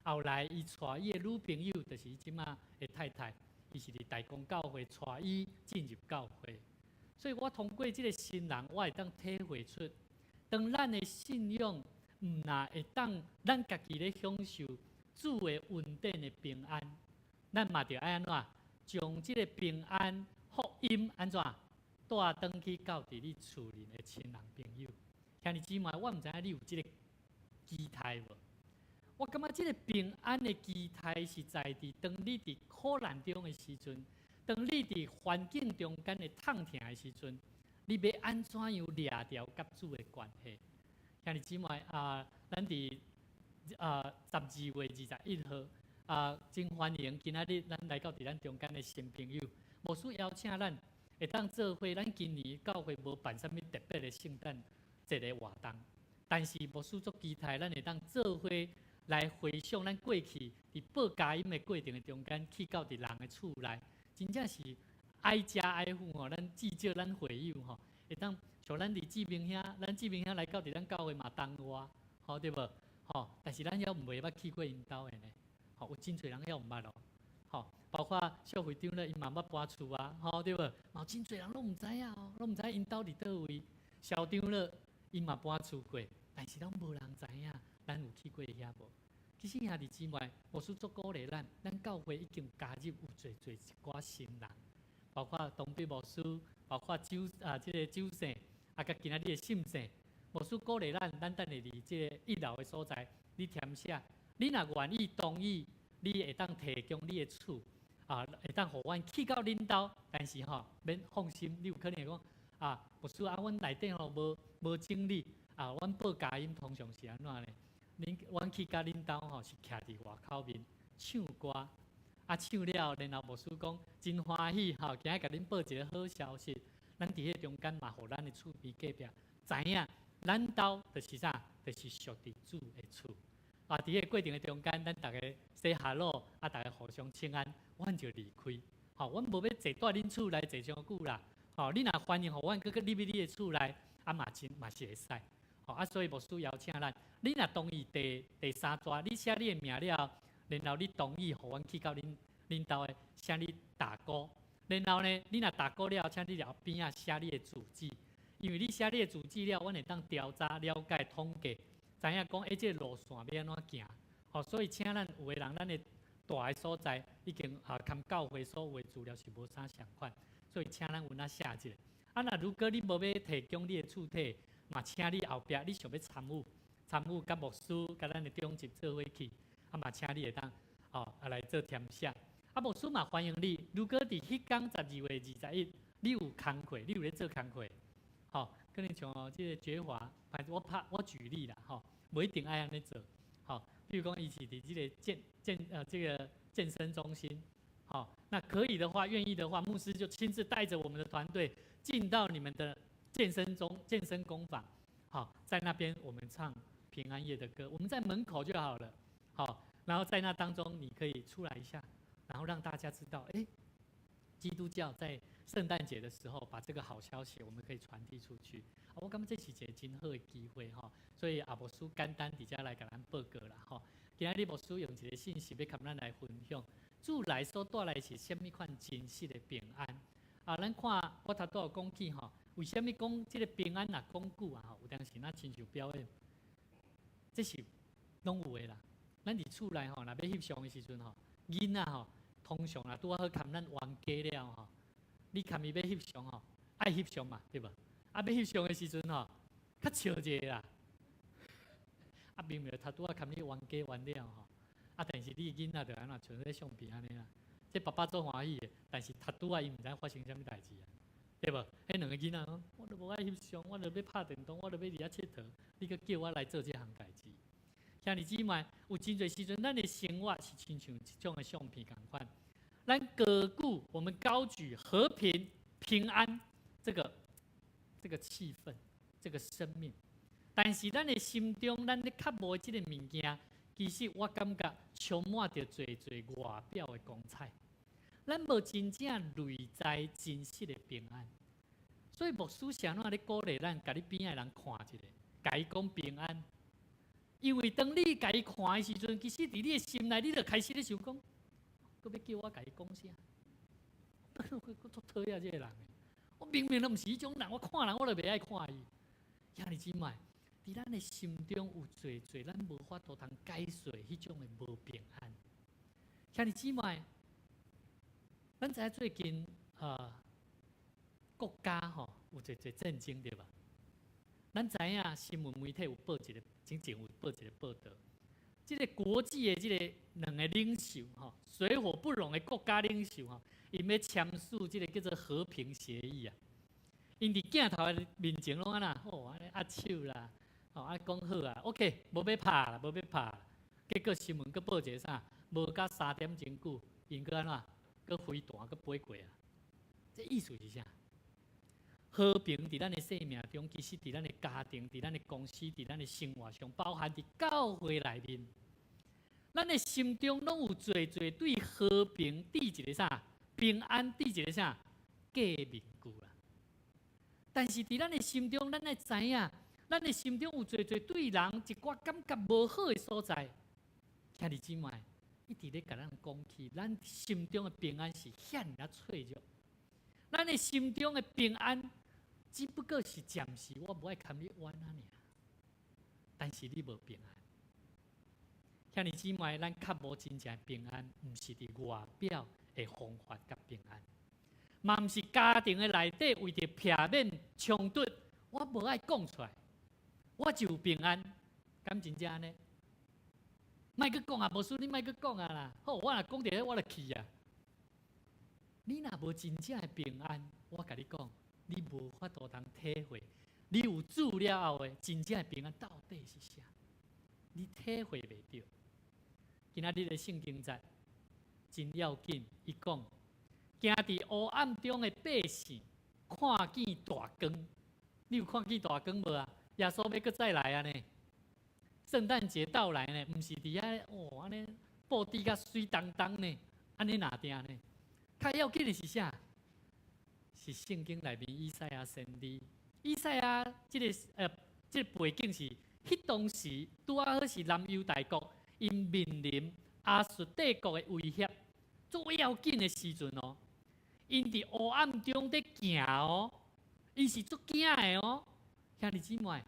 Speaker 2: 後來，伊帶伊的女朋友，就是伊這馬的太太，伊是佇大公教會帶伊進入教會。所以我通過這個新人，我會當體會出，當咱的信仰毋若會當咱家己咧享受主的恩典的平安，咱嘛著愛按怎將這個平安福音按怎？帶轉去到佇你厝裡的親人朋友，兄弟姊妹，我毋知影你有這個期待無？我感覺這個平安的期待是在佇當你佇苦難中的時陣，當你佇環境中間的痛疼的時陣，你欲按怎樣掠牢佮主的關係？兄弟姊妹啊，咱佇啊12月21號啊，真歡迎今仔日咱來到佇咱中間的新朋友，牧師邀請咱。會當做伙，咱今年教會無辦啥物特別的聖誕節的活動，但是牧師足期待咱會當做伙來回想咱過去佇報佳音的過程的中間，去到佇人的厝內，真正是挨家挨戶吼，咱至少咱會友吼，會當像咱佇志明兄，咱志明兄來到佇咱教會嘛同外，吼對無？吼，但是咱猶毋袂捌去過𪜶兜的呢，吼，有真濟人猶毋捌哦。吼，包括小會長咧，伊嘛捌搬厝啊，吼對無？嘛有真濟人攏毋知影哦，攏毋知𪜶兜佇佗位。校長咧，伊嘛搬厝過，但是攏無人知影，咱有去過遐無？其實兄弟姊妹，牧師足鼓勵咱，咱教會已經加入有濟濟一寡新人，包括東北牧師，包括周啊這個周姓，啊佮今仔日的信姓，牧師鼓勵咱，咱等下佇這個一樓的所在，你填寫，你若願意同意。你會當提供你的厝，啊，會當予阮去到恁兜，但是吼，免放心，你有可能會講，啊，牧師啊，阮內底吼無無整理，啊，阮報佳音通常是按怎呢？恁阮去共恁兜吼是徛佇外口面唱歌，啊唱了，然後牧師講真歡喜吼，今日共恁報一個好消息，咱佇彼中間嘛，予咱的厝邊隔壁知影，咱兜就是啥，就是屬佇主的厝。啊！佇彼個過程的中間，咱逐家 say hello，啊，逐家互相請安，阮就離開。吼，阮無欲坐蹛恁厝內坐傷久啦。吼，你若歡迎予阮閣閣入去你的厝內，啊嘛真嘛是會使。吼啊，所以牧師邀請咱，你若同意第三逝，你寫你的名了，然後你同意予阮去到恁兜的，請你打勾。然後呢，你若打勾了，請你後邊仔寫你的住址，因為你寫你的住址了，阮會當調查了解統計，知影講這個路線欲按怎行。吼，所以請咱有的人，咱的蹛的所在已經啊，含教會所有的資料是無啥相款，所以請咱有哪寫一下。啊，若如果你無欲提供你的厝體，嘛請你後壁你想欲參與，參與佮牧師、佮咱的長執做伙去，啊嘛請你會當吼啊來做填寫。啊，牧師嘛歡迎你。如果佇彼工12月21，你有工課，你有咧做工課，吼，可能像這个覺華，反正我拍我舉例啦，吼，無一定愛按呢做，吼。比如講，伊是佇這个這個健身中心，好，那可以的話，願意的話，牧師就親自帶着我們的團隊進到你們的健身工坊，好，在那邊我們唱平安夜的歌，我們在門口就好了，好，然後在那當中你可以出來一下，然後讓大家知道，哎，基督教在聖誕節的時候把這個好消息我們可以傳遞出去。我感覺這是一個真好的機會吼，所以啊牧師簡單佇遮來共咱報告啦吼。今仔日牧師用一個信息欲共咱來分享，主來所帶來是啥物款真實的平安。啊，咱看我頭拄有講起吼，為啥物講這個平安若講久啊吼，有當時若親像表演，這是攏有的啦。咱佇厝內吼，若欲翕相的時陣吼，囡仔吼，通常若拄好含咱冤家了吼，你含伊欲翕相吼，愛翕相嘛，對無？啊，欲翕相的時陣吼，較笑一下啦。啊，明明他拄仔含你冤家完了吼，啊，但是你囡仔就按怎像咧相片按呢啦。這爸爸足歡喜的，但是他拄仔伊毋知發生啥物代誌啊，對無？彼兩个囡仔講，我都無愛翕相，我就欲拍電動，我就欲佇遐𨑨迌，你閣叫我來做這項代誌。兄弟姊妹，有真濟時陣，咱的生活是親像這種的相片仝款。咱高舉，我們高舉和平、平安這個氣氛，這個生命。但是咱的心中，咱咧渴慕的這个物件，其實我感覺充滿著濟濟外表的光彩。咱無真正內在真實的平安。所以牧師啥怎咧鼓勵咱，共你邊仔的人看一下，共伊講平安。因為當你共伊看的時陣，其實佇你的心內，你就開始咧想講，閣欲叫我共伊講啥？我足討厭這个人的。我明明都毋是彼種人，我看人我就袂愛看伊。兄弟姊妹，佇咱的心中有濟濟咱無法度通解釋彼種的無平安。兄弟姊妹，咱知影最近國家吼有濟濟戰爭對吧？咱知影新聞媒體有報一個，之前有報一個報道，這个國際的這个兩个領袖吼，水火不容的國家領袖吼，𪜶欲簽署這个叫做和平協議啊。𪜶佇鏡頭的面前攏按怎？吼，按呢握手啦，吼啊講好啊，OK，無欲拍啦，無欲拍啦。結果新聞閣報一个啥？無甲3點鐘久，𪜶閣按怎？閣飛彈閣飛過啊！這意思是啥？和平佇咱的生命中，其實佇咱的家庭、佇咱的公司、佇咱的生活上，包含佇教會內面，咱的心中攏有濟濟對和平、對一个啥平安、對一个啥假面具啦。但是佇咱的心中，咱愛知影，咱的心中有濟濟對人一寡感覺無好的所在。兄弟姊妹，一直咧共咱講起，咱心中的平安是遐爾仔脆弱。咱的心中的平安，只不過是暫時，我無愛共你冤啊爾。但是你無平安。兄弟姊妹，咱較無真正平安，毋是佇外表的方法佮平安，嘛毋是家庭的內底為著避免衝突，我無愛講出來，我就有平安，敢真正按呢？莫閣講啊，無輸你莫閣講啊啦。好，我若講著我就氣啊。你若無真正的平安，我共你講，你無法度通體會，你有主了後的真正的平安到底是啥？你體會袂著。今仔日的聖經節真要緊，伊講行佇黑暗中的百姓看見大光，你有看見大光無啊？耶穌欲閣再來啊呢？聖誕節到來呢，毋是佇遐哦按呢布置甲媠當當呢，按呢若定呢？較要緊的是啥？是聖經內面以賽亞先知。以賽亞這個背景是，彼當時拄仔好是南猶大國𪜶面臨亞述帝國的威脅，最要緊的時陣哦。𪜶佇黑暗中佇行哦，𪜶是足驚的哦。兄弟姊妹，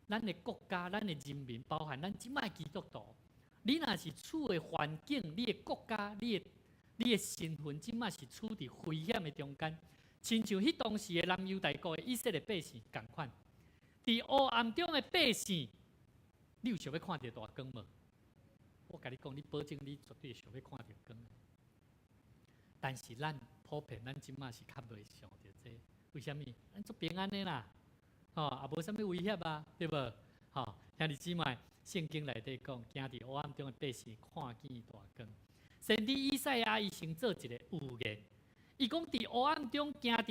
Speaker 2: 咱的國家、咱的人民，包含咱這擺基督徒，你若是處的環境、你的國家、你的身份，這擺是處佇危險的中間，親像彼當時的南猶大國的以色列百姓仝款，佇黑暗中的百姓，你有想欲看著大光無？我共你講，你保證你絕對想欲看著光。但是咱普遍，咱這擺是較袂想著這個，為啥物？咱足平安的啦，吼，也無啥物威脅啊，對無？吼，兄弟姊妹，聖經內底講，行佇黑暗中的百姓看見大光。先知以賽亞伊先做一個預言，伊講佇黑暗中行佇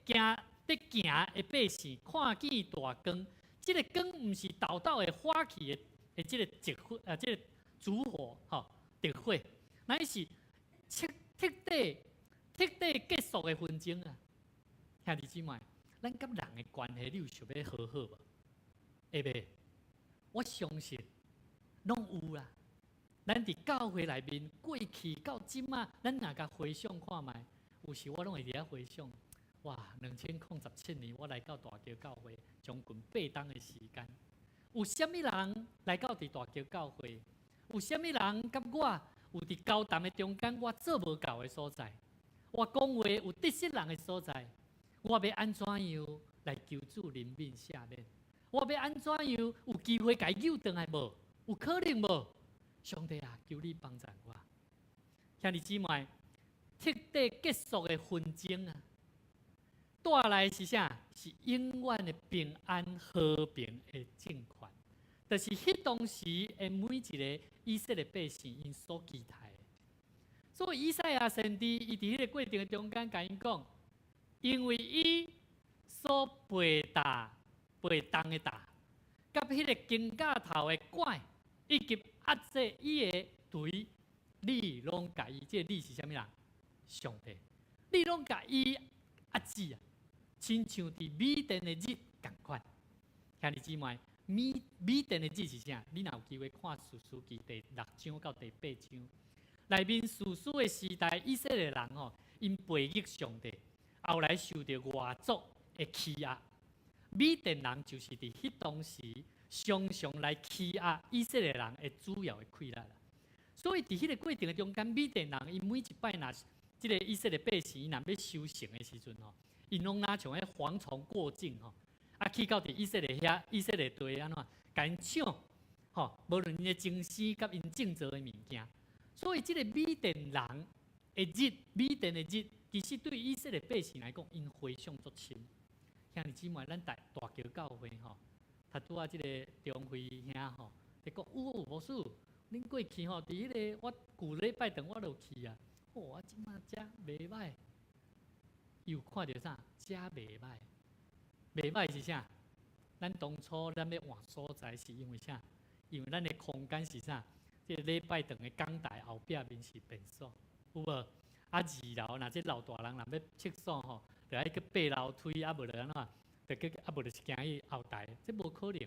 Speaker 2: 行的百姓看見大光，這個光毋是豆豆會發起的這個燭火啊，這個燭火吼，著火，乃是徹徹底徹底結束的紛爭啊！兄弟姊妹，咱佮人的關係，你有想欲和好無？會袂？我相信攏有啦。咱佇教會內面過去到這馬，咱若共回想看覓，有時我攏會佇遐回想，哇！2017年我來到大橋教會，將近8冬的時間，有啥物人來到佇大橋教會？有啥物人佮我有佇交談的中間，我做無夠的所在，我講話有得失人的所在，我欲按怎樣來求主憐憫赦免？我欲按怎樣有機會共伊救轉來無？有可能無？上帝啊，求你幫助我。兄弟姊妹，徹底結束的紛爭啊，帶來是啥？是永遠的平安和平的政權。就是彼當時的每一個以色列百姓𪜶所期待的。所以以賽亞先知伊佇彼個過程的中間，共𪜶講，因為伊所背擔背重的擔，佮彼個經架頭的拐，以及壓制伊的錘，你攏共伊，這個你是啥物人？上帝，你攏共伊壓制啊，親像佇米甸的日仝款。兄弟姊妹，米甸的日是啥？你若有機會看士師記第六章到第八章，內面士師的時代，以色列人吼，𪜶背逆上帝，後來受著外族的欺壓。米甸人就是佇彼當時常常來欺壓以色列人的主要的勢力。所以佇彼個過程的中間，米甸人𪜶每一擺若這個以色列百姓𪜶若欲收成的時陣吼，𪜶攏若像彼蝗蟲過境吼，啊去到佇以色列遐，以色列地按怎，共𪜶搶吼，無論𪜶的精絲佮𪜶種植的物件。所以這個米甸人的日，米甸的日，其實對以色列百姓來講，𪜶回想足深。兄弟姊妹，咱大大橋教會吼，他拄仔這個中輝兄吼，佇講有牧師，恁過去吼，佇彼個我舊禮拜堂我就去啊，哦，啊這馬遮袂䆀，伊有看著啥？遮袂䆀，袂䆀是啥？咱當初咱欲換所在是因為啥？因為咱的空間是啥？這個禮拜堂的講台後壁面是便所，有無？啊，二樓若這老大人若欲廁所吼，就愛去爬樓梯，啊無就按怎？就去啊無就是行去後台，這無可能。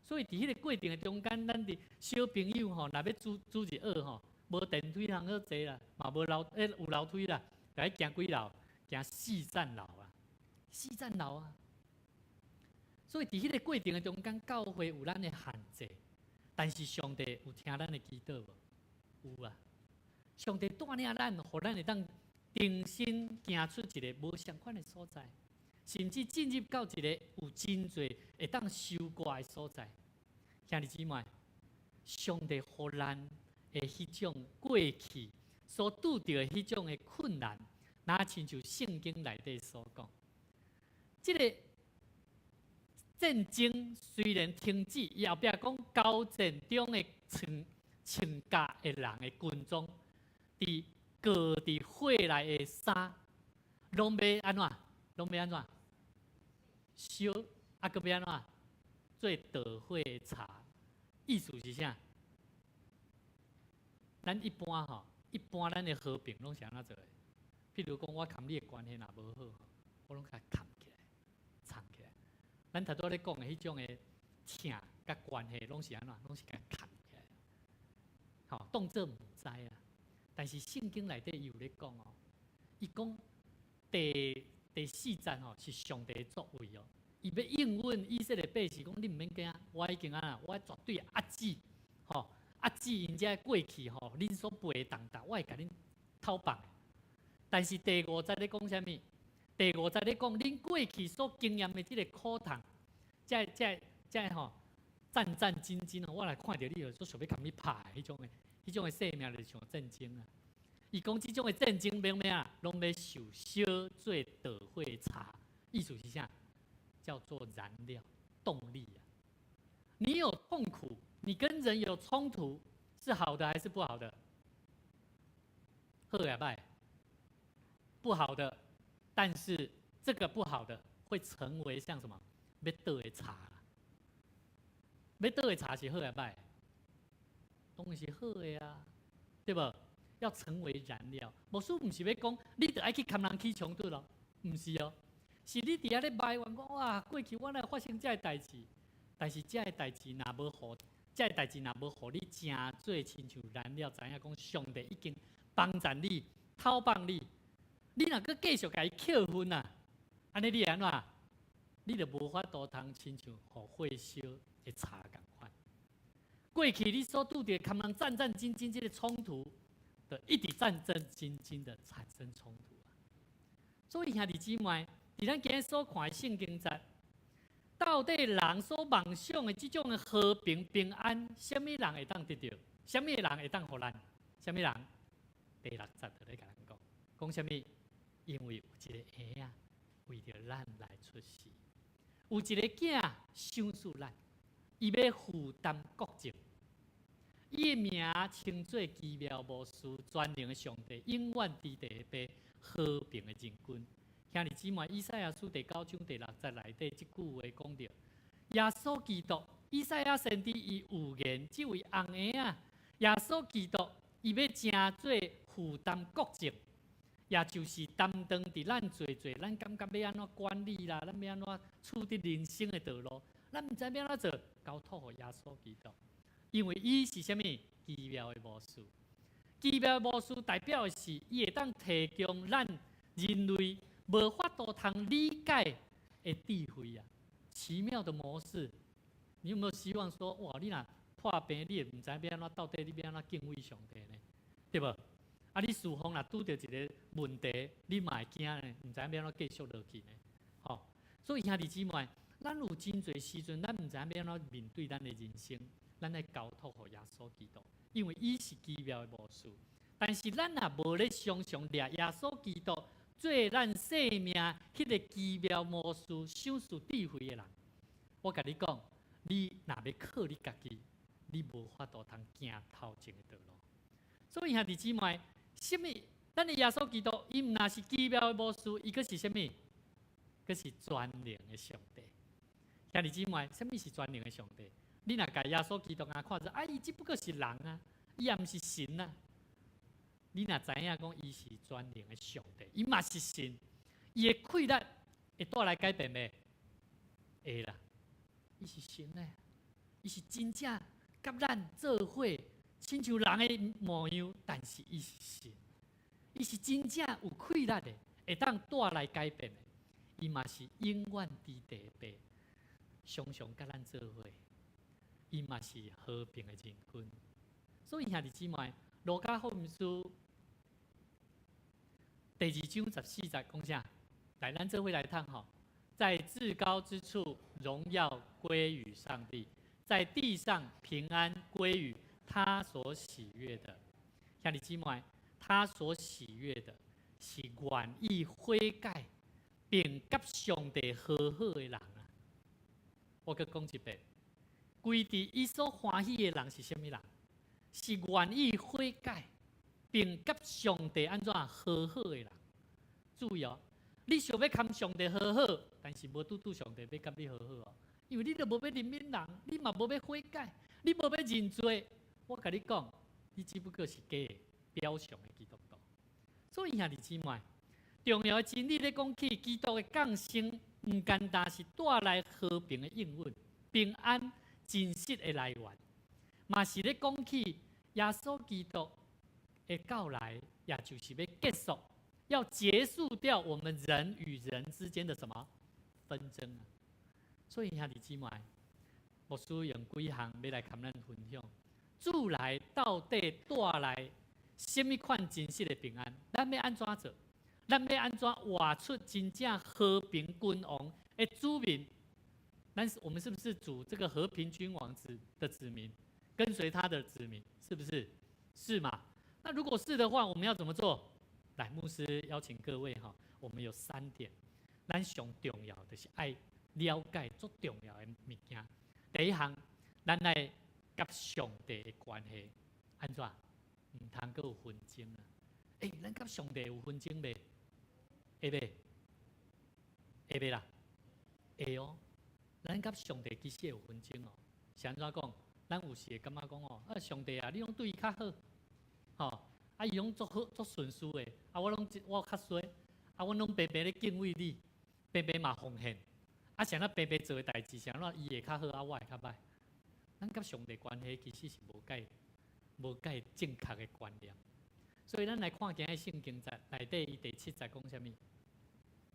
Speaker 2: 所以佇彼個過程的中間，咱佇小朋友吼，若欲主日學吼，無電梯通好坐啦，嘛無樓欸有樓梯啦，就愛行幾樓？行四層樓啊，四層樓啊。所以佇彼個過程的中間，教會有咱的限制，但是上帝有聽咱的祈禱無？有啊。上帝帶領咱，予咱會當重新行出一個無相仝的所在，甚至進入到一個有真濟會當收割的所在。兄弟姊妹，上帝予咱的彼種過去所拄著的彼種的困難，若親像聖經內底所講，這個戰爭雖然停止，伊後壁講交戰中的穿穿甲的人的軍裝，佇裹佇火內的衫，攏欲按怎？攏欲按怎？燒啊，閣欲按怎？做著火的柴，意思是啥？咱一般吼，一般咱的和平攏是按怎做的？譬如講，我佮你的關係若無好，我攏共崁起來、藏起來。咱頭拄仔咧講的彼種的疼佮關係，攏是按怎？攏是共崁起來。吼，當做毋知啊。但是聖經內底伊有咧講哦，伊講第四節吼是上帝的作為哦，伊欲應允以色列百姓講，你毋免驚，我已經按怎，我絕對壓止吼，壓止𪜶遮過去吼，恁所背的重擔，我會共恁透放。但是第五節咧講啥物？第五節咧講，恁過去所經驗的這个苦痛，這吼戰戰兢兢哦，我來看著你就足想欲共你拍的彼種的生命，就像戰爭啊。伊講這種的戰爭欲欲啊，攏欲受燒做導火柴，意思是啥？叫做燃料、動力啊。你有痛苦，你跟人有衝突，是好的還是不好的？好抑䆀？不好的，但是這個不好的會成為像什麼？欲導的柴，欲導的柴是好抑䆀？當然是好的啊，對無？要成為燃料，牧師毋是欲講，你著愛去共人起衝突咯，毋是哦，是你佇遐咧埋怨講，哇，過去我哪會發生這个代誌？但是這个代誌若無予，這个代誌若無予你成做親像燃料，知影講上帝已經幫助你、透放你，你若閣繼續共伊扣分啊，按呢你會按怎？你就無法度通親像予火燒的柴仝款。過去你所拄著共人戰戰兢兢這个衝突，就一直戰戰兢兢的產生衝突啊！所以兄弟姊妹，佇咱今日所看的聖經節，到底人所夢想的這種的和平平安，啥物人會當得著？啥物人會當予咱？啥物人？第六節就咧共咱講，講啥物？因為有一个嬰仔為著咱來出世，有一个囝賞賜咱，伊欲負擔國政。伊的名稱做奇妙巫師、全能的上帝、永遠佇地的父、和平的仁君。兄弟姊妹，以賽亞書第九章第六節內底這句話講著，耶穌基督，以賽亞先知伊預言，這位紅嬰仔，耶穌基督，伊欲成做負擔國政，也就是擔當佇咱濟濟，咱感覺欲按怎管理啦，咱欲按怎處理人生的道路，咱毋知欲按怎做，交託予耶穌基督。因為伊是啥物奇妙的巫師？奇妙的巫師代表的是，伊會當提供咱人類無法度通理解的智慧啊！奇妙的模式，你有沒有希望說，哇，你若破病，你會毋知欲按怎，到底你欲按怎敬畏上帝呢？對無？啊，你事奉若拄著一个問題，你嘛會驚呢？毋知欲按怎繼續落去呢？吼！所以兄弟姊妹，咱有真濟時陣，咱毋知欲按怎面對咱的人生。咱愛交託予耶穌基督，因為伊是奇妙的巫師。但是咱若無咧常常掠耶穌基督做咱生命彼个奇妙巫師、賞賜智慧的人，我共你講，你若欲靠你家己，你無法度通行頭前的道路。所以兄弟姊妹，啥物？咱的耶穌基督，伊毋若是奇妙的巫師，伊閣是啥物？閣是全能的上帝。兄弟姊妹，啥物是全能的上帝？你若共耶穌基督啊看做，啊，伊只不過是人啊，伊也毋是神啊。你若知影講伊是全能的上帝，伊嘛是神，伊的氣力會帶來改變袂？會啦，伊是神呢，伊是真正佮咱做伙，親像人的模樣，但是伊是神，伊是真正有氣力的，會當帶來改變的。伊嘛是永遠佇地的父，常常佮咱做伙。伊嘛是和平的仁君，所以兄弟姊妹，路加福音書第二章14節講啥？來，咱做伙來讀吼，在至高之處，榮耀歸於上帝；在地上，平安歸於他所喜悅的。兄弟姊妹，他所喜悅的是願意悔改並佮上帝和好的人啊！我閣講一遍。歸佇伊所歡喜的人是啥物人？是願意悔改並佮上帝按怎和好的人。注意哦，你想欲佮上帝和好，但是無拄拄上帝欲佮你和好哦，因為你都無欲憐憫人，你嘛無欲悔改，你無欲認罪。我共你講，你只不過是假的表象的基督徒。所以兄弟姊妹，重要的真理咧講起，基督的降生，毋單單是帶來和平的應允、平安真實的來源，嘛是咧講起耶穌基督的到來，也就是欲結束，要結束掉我們人與人之間的什麼紛爭啊！所以兄弟姊妹，牧師用幾項欲來共咱分享，主來到底帶來啥物款真實的平安？咱欲按怎做？咱欲按怎活出真正和平君王的子民？咱我們是不是主這個和平君王子的子民，跟隨他的子民，是不是？是嗎？那如果是的話，我們要怎麼做？來，牧師邀請各位哈，我們有三點，咱上重要就是愛了解足重要的物件。第一項，咱愛佮上帝的關係按怎？毋通閣有紛爭啊！欸，咱佮上帝有紛爭袂？會袂？會袂啦？會哦。咱佮上帝其實會有紛爭哦。是按怎講？咱有時會感覺講哦，啊上帝啊，你攏對伊較好，吼，啊伊攏足好足順遂的，啊我攏我較衰，啊阮攏白白咧敬畏你，白白嘛奉獻，啊啥物白白做的代誌，啥物伊會較好，啊我會較歹。咱佮上帝關係其實是無蓋正確的觀念，所以咱來看今日聖經節內底，伊第七節講啥物？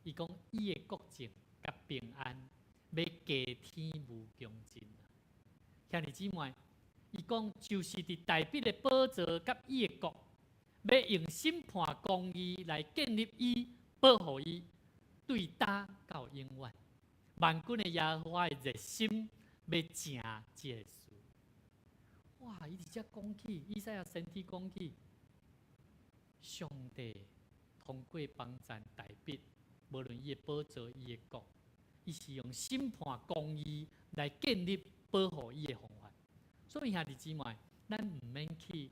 Speaker 2: 伊講伊的國政佮平安，欲加添無窮盡。兄弟姊妹，伊講就是佇大衛的寶座佮伊的國，欲用審判公義來建立伊，保護伊，對今到永遠。萬軍的耶和華的熱心欲成這个事。哇！伊直接講起，以賽亞先知講起，上帝通過幫贊大衛，無論伊的寶座、伊的國，伊是用審判公義來建立保護伊的方法。所以兄弟姊妹，咱毋免去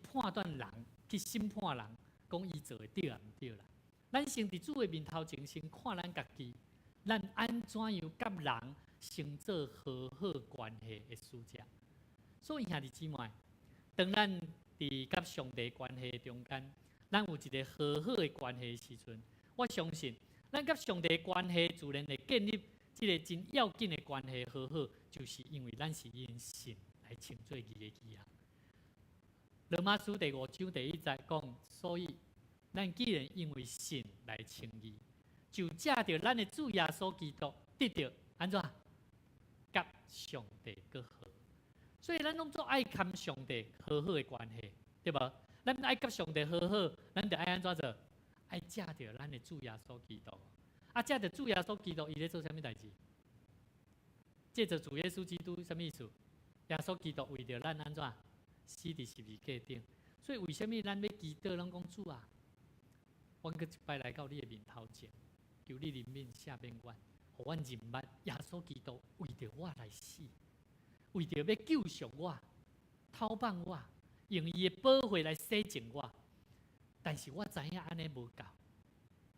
Speaker 2: 判斷人，去審判人，講伊做的對抑毋對啦。咱先佇主的面頭前，先看咱家己，咱按怎樣佮人先做和好關係的使者。所以兄弟姊妹，當咱佇佮上帝關係中間，咱有一個和好的關係的時陣，我相信咱佮上帝關係自然會建立這个真要緊的關係和好，就是因為咱是因信來稱做義的義啊。羅馬書第五章第一節講，所以咱既然因為信來稱義，就藉著咱的主耶穌基督得著按怎？佮上帝閣和。所以咱攏總愛佮上帝和好的關係，對無？咱愛佮上帝和好，咱就愛按怎做？愛藉著咱的主耶穌基督。啊，藉著主耶穌基督，伊咧做啥物代誌？藉著主耶穌基督，啥物意思？耶穌基督為著咱按怎？死佇十字架頂。所以為啥物咱欲祈禱，攏講主啊？阮閣一擺來到你的面頭前，求你憐憫赦免阮，予阮認捌耶穌基督為著我來死，為著欲救贖我、討放我，用伊的寶血來洗淨我。但是我知影按呢無夠，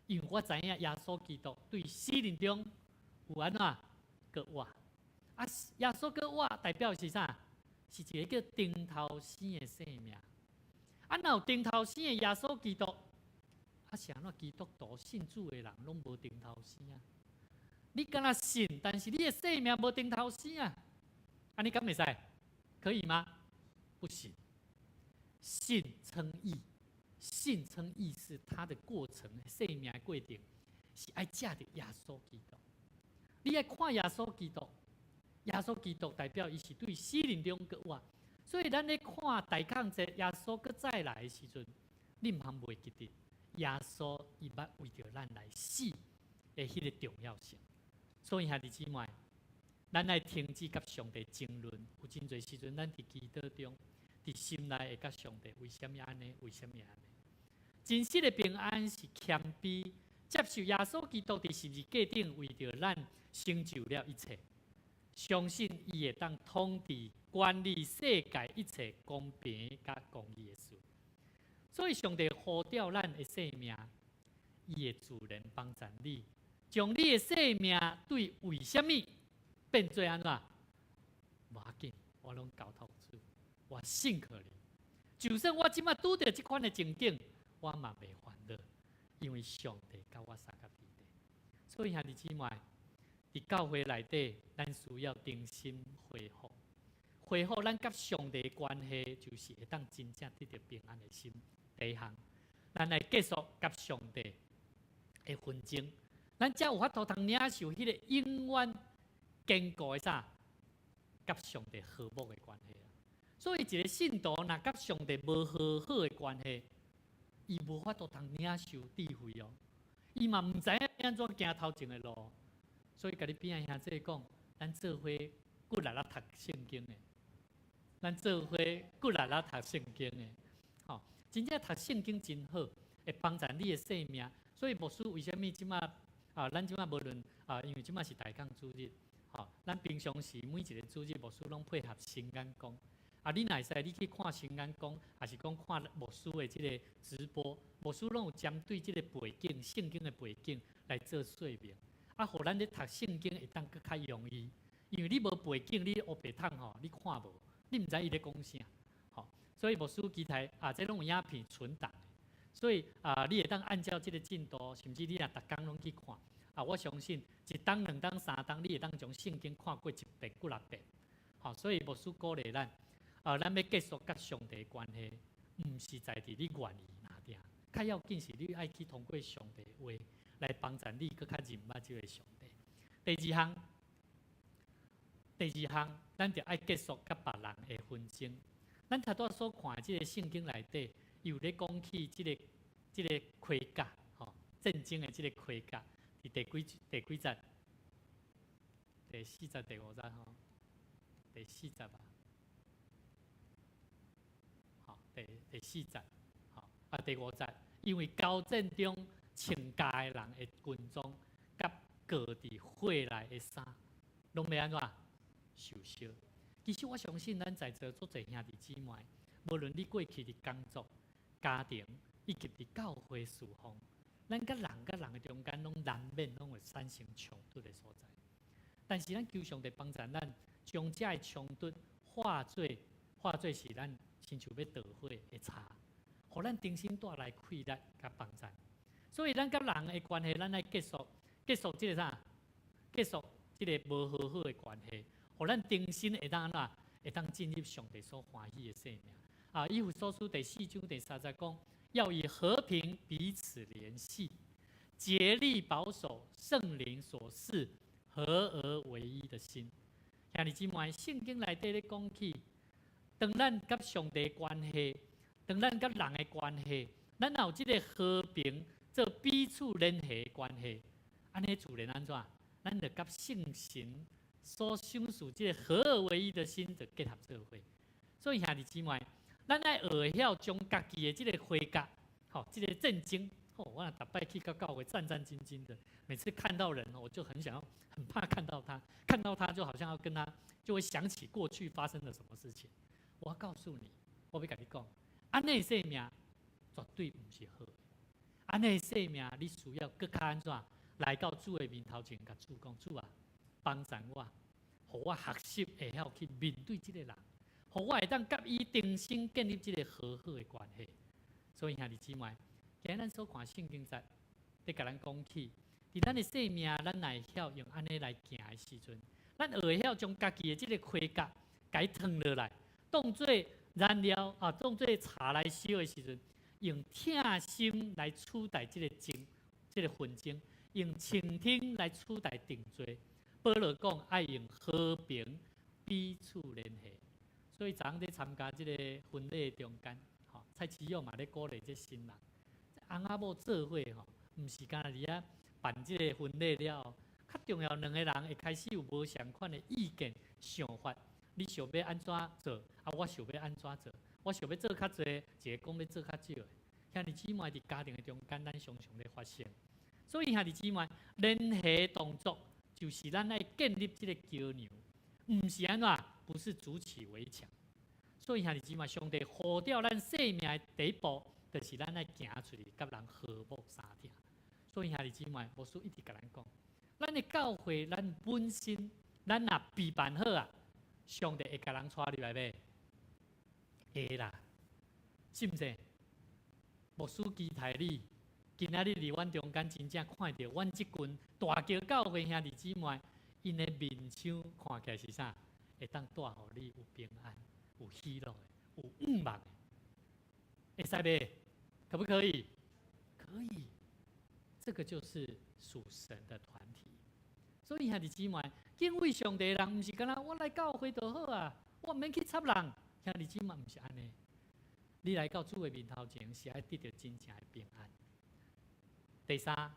Speaker 2: 因為我知影耶穌基督對死人中有按怎閣活。啊，耶穌閣活代表是啥？是一个叫重頭生的生命。啊，若有重頭生的耶穌基督，啊是按怎基督徒信主的人攏無重頭生啊？你敢若信，但是你的生命無重頭生啊？按呢敢會使？可以嗎？不行。信稱義，信稱義是它的過程，生命的過程是愛藉著耶穌基督。你愛看耶穌基督，耶穌基督代表伊是對死人中閣活，所以咱咧看大抗節耶穌閣再來的時陣，你毋通袂記得耶穌伊捌為著咱來死的彼个重要性。所以兄弟姊妹，咱愛停止佮上帝爭論，有真濟時陣，咱佇祈禱中，佇心內會佮上帝為啥物按呢？為啥物按呢？真實的平安是謙卑，接受耶穌基督佇十字架頂為著咱成就了一切，相信伊會當統治管理世界一切公平佮公義的事。所以上帝呼召咱的生命，伊會自然幫助你，將你的生命對為啥物變做按怎？無要緊，我攏交託主，我信靠你。就算我這擺拄著這款的情景，我嘛袂煩惱，因為上帝佮我相佮佇咧。所以兄弟姊妹，佇教會內底，咱需要重新恢復，恢復咱佮上帝關係，就是會當真正得著平安的心。第一項，咱來結束佮上帝的紛爭，咱才有法度通領受彼個永遠堅固的啥？佮上帝和睦的關係。所以一個信徒若佮上帝無和好的關係，伊無法度通領受智慧哦。伊嘛毋知影按怎行頭前的路。所以共你邊仔兄弟講，咱做伙骨力仔讀聖經的，咱做伙骨力仔讀聖經的，吼，真正讀聖經真好，會幫助你的生命。所以牧師為啥物這馬啊？咱這馬無論啊，因為這馬是大港主日，吼，咱平常時每一個主日牧師攏配合新眼光。啊，你若會使，你去看新眼光，抑是講看牧師的這個直播，牧師攏有針對這個背景、聖經的背景來做說明。啊，予咱咧讀聖經會當閣較容易，因為你無背景，你烏白讀吼，你看無，你毋知伊咧講啥，吼。所以牧師期待啊，這攏有影片存檔，所以啊，你會當按照這個進度，甚至你若逐工攏去看，啊，我相信一冬、兩冬、三冬，你會當將聖經看過一遍、幾若遍，吼。所以牧師鼓勵咱，啊，咱欲結束佮上帝關係，毋是在佇你願意爾爾，較要緊是你愛去通過上帝話來幫助你，閣較認捌這個上帝。第二項，第二項，咱就愛結束佮別人的紛爭。咱頭拄仔所看的這個聖經內底，有咧講起這個盔甲，吼，戰爭的這個盔甲，佇第幾節？第四節、第五節吼，第四節吧。好，第四節，吼，啊，第五節，因為交戰中穿甲的人的軍裝，佮裹佇火內的衫，攏欲按怎受燒？其實我相信，咱在座足濟兄弟姊妹，無論你過去佇工作、家庭，以及佇教會事奉，咱佮人佮人的中間，攏難免攏會產生衝突的所在。但是咱求上帝幫助咱，將這个衝突化做是咱親像欲導火的柴，予咱重新帶來氣力佮幫助。所以咱佮人的關係，咱愛結束，結束這個啥？結束這個無和好的關係，予咱重新會當按怎？會當進入上帝所歡喜的生命。啊，以弗所書第四章第三節講，要以和平彼此聯繫，竭力保守聖靈所賜合而為一的心。兄弟姊妹，聖經內底咧講起，當咱佮上帝關係，當咱佮人的關係，咱若有這個和平做彼此聯繫的關係，按呢自然按怎？咱就佮聖神所賞賜這個合而為一的心，就結合做伙。所以兄弟姊妹，咱愛學會曉將家己的這個盔甲，吼，這個戰爭，吼，我若逐擺去到教會戰戰兢兢的，每次看到人，我就很想要，很怕看到他，看到他就好像要跟他，就會想起過去發生了什麼事情。我要告訴你，我欲共你講，按呢生命絕對毋是好的。按呢生命你需要閣較按怎來到主的面頭前，共主講：主啊，幫助我，予我學習會曉去面對這個人，予我會當佮伊重新建立這個和好的關係。所以兄弟姊妹，今日咱所看聖經節，咧共咱講起，佇咱的生命，咱若會曉用按呢來行的時陣，咱學會曉將家己的這個盔甲共伊脫落來，當做燃料啊，當做柴來燒的時陣，用疼心來取代這個爭，這個紛爭，用傾聽來取代定罪。保羅講愛用和平彼此聯繫。所以昨昏佇參加這個婚禮中間，吼，蔡奇勇嘛咧鼓勵這新人，翁仔某做伙吼，毋是干焦佇遐辦這個婚禮了，較重要兩個人會開始有無仝款的意見想法。你想欲按怎做，啊，我想欲按怎做，我想欲做較濟，一个講欲做較少的。兄弟姊妹佇家庭的中間，咱常常咧發生。所以兄弟姊妹，聯繫動作就是咱愛建立這個橋梁，毋是按怎？不是築起圍牆。所以兄弟姊妹，上帝呼召咱生命的第一步，就是咱愛行出去，佮人和睦相疼。所以兄弟姊妹，牧師一直共咱講，咱的教會，咱本身，咱若備辦好啊，上帝會共人帶入來袂？會啦，是毋是？牧師期待你，今仔日佇阮中間真正看著，阮這群大橋教會兄弟姊妹，𪜶的面相看起來是啥？會當帶予你有平安、有喜樂的、有向望的。會使袂？可不可以？可以。這個就是屬神的團體。所以兄弟姊妹，敬畏上帝的人，毋是干焦我來教會就好啊，我毋免去插人。兄弟姊妹毋是按呢。你來到主的面頭前，是愛得著真正的平安。第三，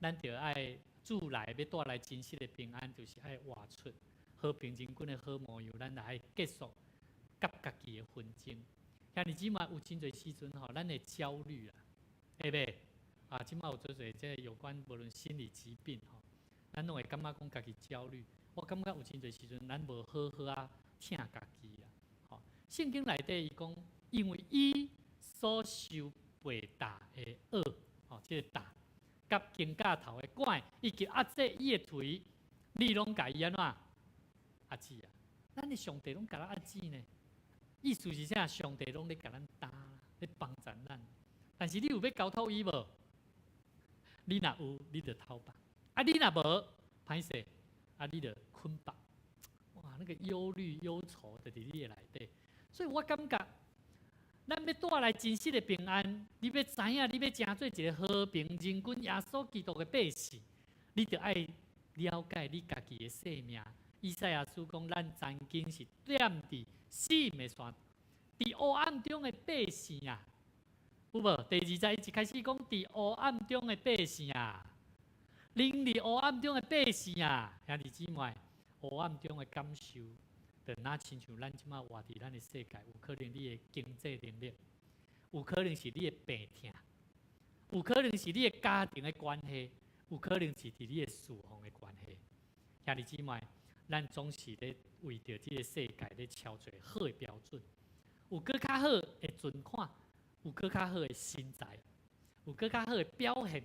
Speaker 2: 咱著愛主來欲帶來真實的平安，就是愛活出和平人君的好模樣。咱來結束佮家己的紛爭。兄弟姊妹，有真濟時陣吼，咱會焦慮啊，會袂？啊，這擺有足濟這有關無論心理疾病吼，咱攏會感覺講家己焦慮。我感覺有真濟時陣，咱無好好仔疼家己啊。吼，聖經內底伊講，因為伊所受被打的軛，吼，這個打，佮經架頭的拐，以及壓制伊的槌，你攏共伊按怎壓制啊？咱的上帝攏共咱壓制呢？意思是啥？上帝攏咧共咱擔，咧幫助咱。但是你有欲交託伊無？你若有，你就透腹；啊，你若無，歹勢，啊，你就睏腹。哇，那個憂慮憂愁就佇你的內底。所以我感覺，咱欲帶來真實的平安，你欲知影，你欲成做一個和平人君耶穌基督的百姓，你著愛了解你家己的生命。以賽亞書講，咱曾經是踮佇死蔭的山，佇黑暗中的百姓啊，有無？第二節伊一開始講，佇黑暗中的百姓啊，恁佇黑暗中的百姓啊，兄弟姊妹，黑暗中的感受，就若親像咱這擺活佇咱的世界，有可能你的經濟能力，有可能是你的病痛，有可能是你的家庭的關係，有可能是佇你的侍奉的關係。兄弟姊妹，咱總是咧為著這個世界咧超濟好的標準，有閣較好的存款，有閣較好的身材，有閣較好的表現。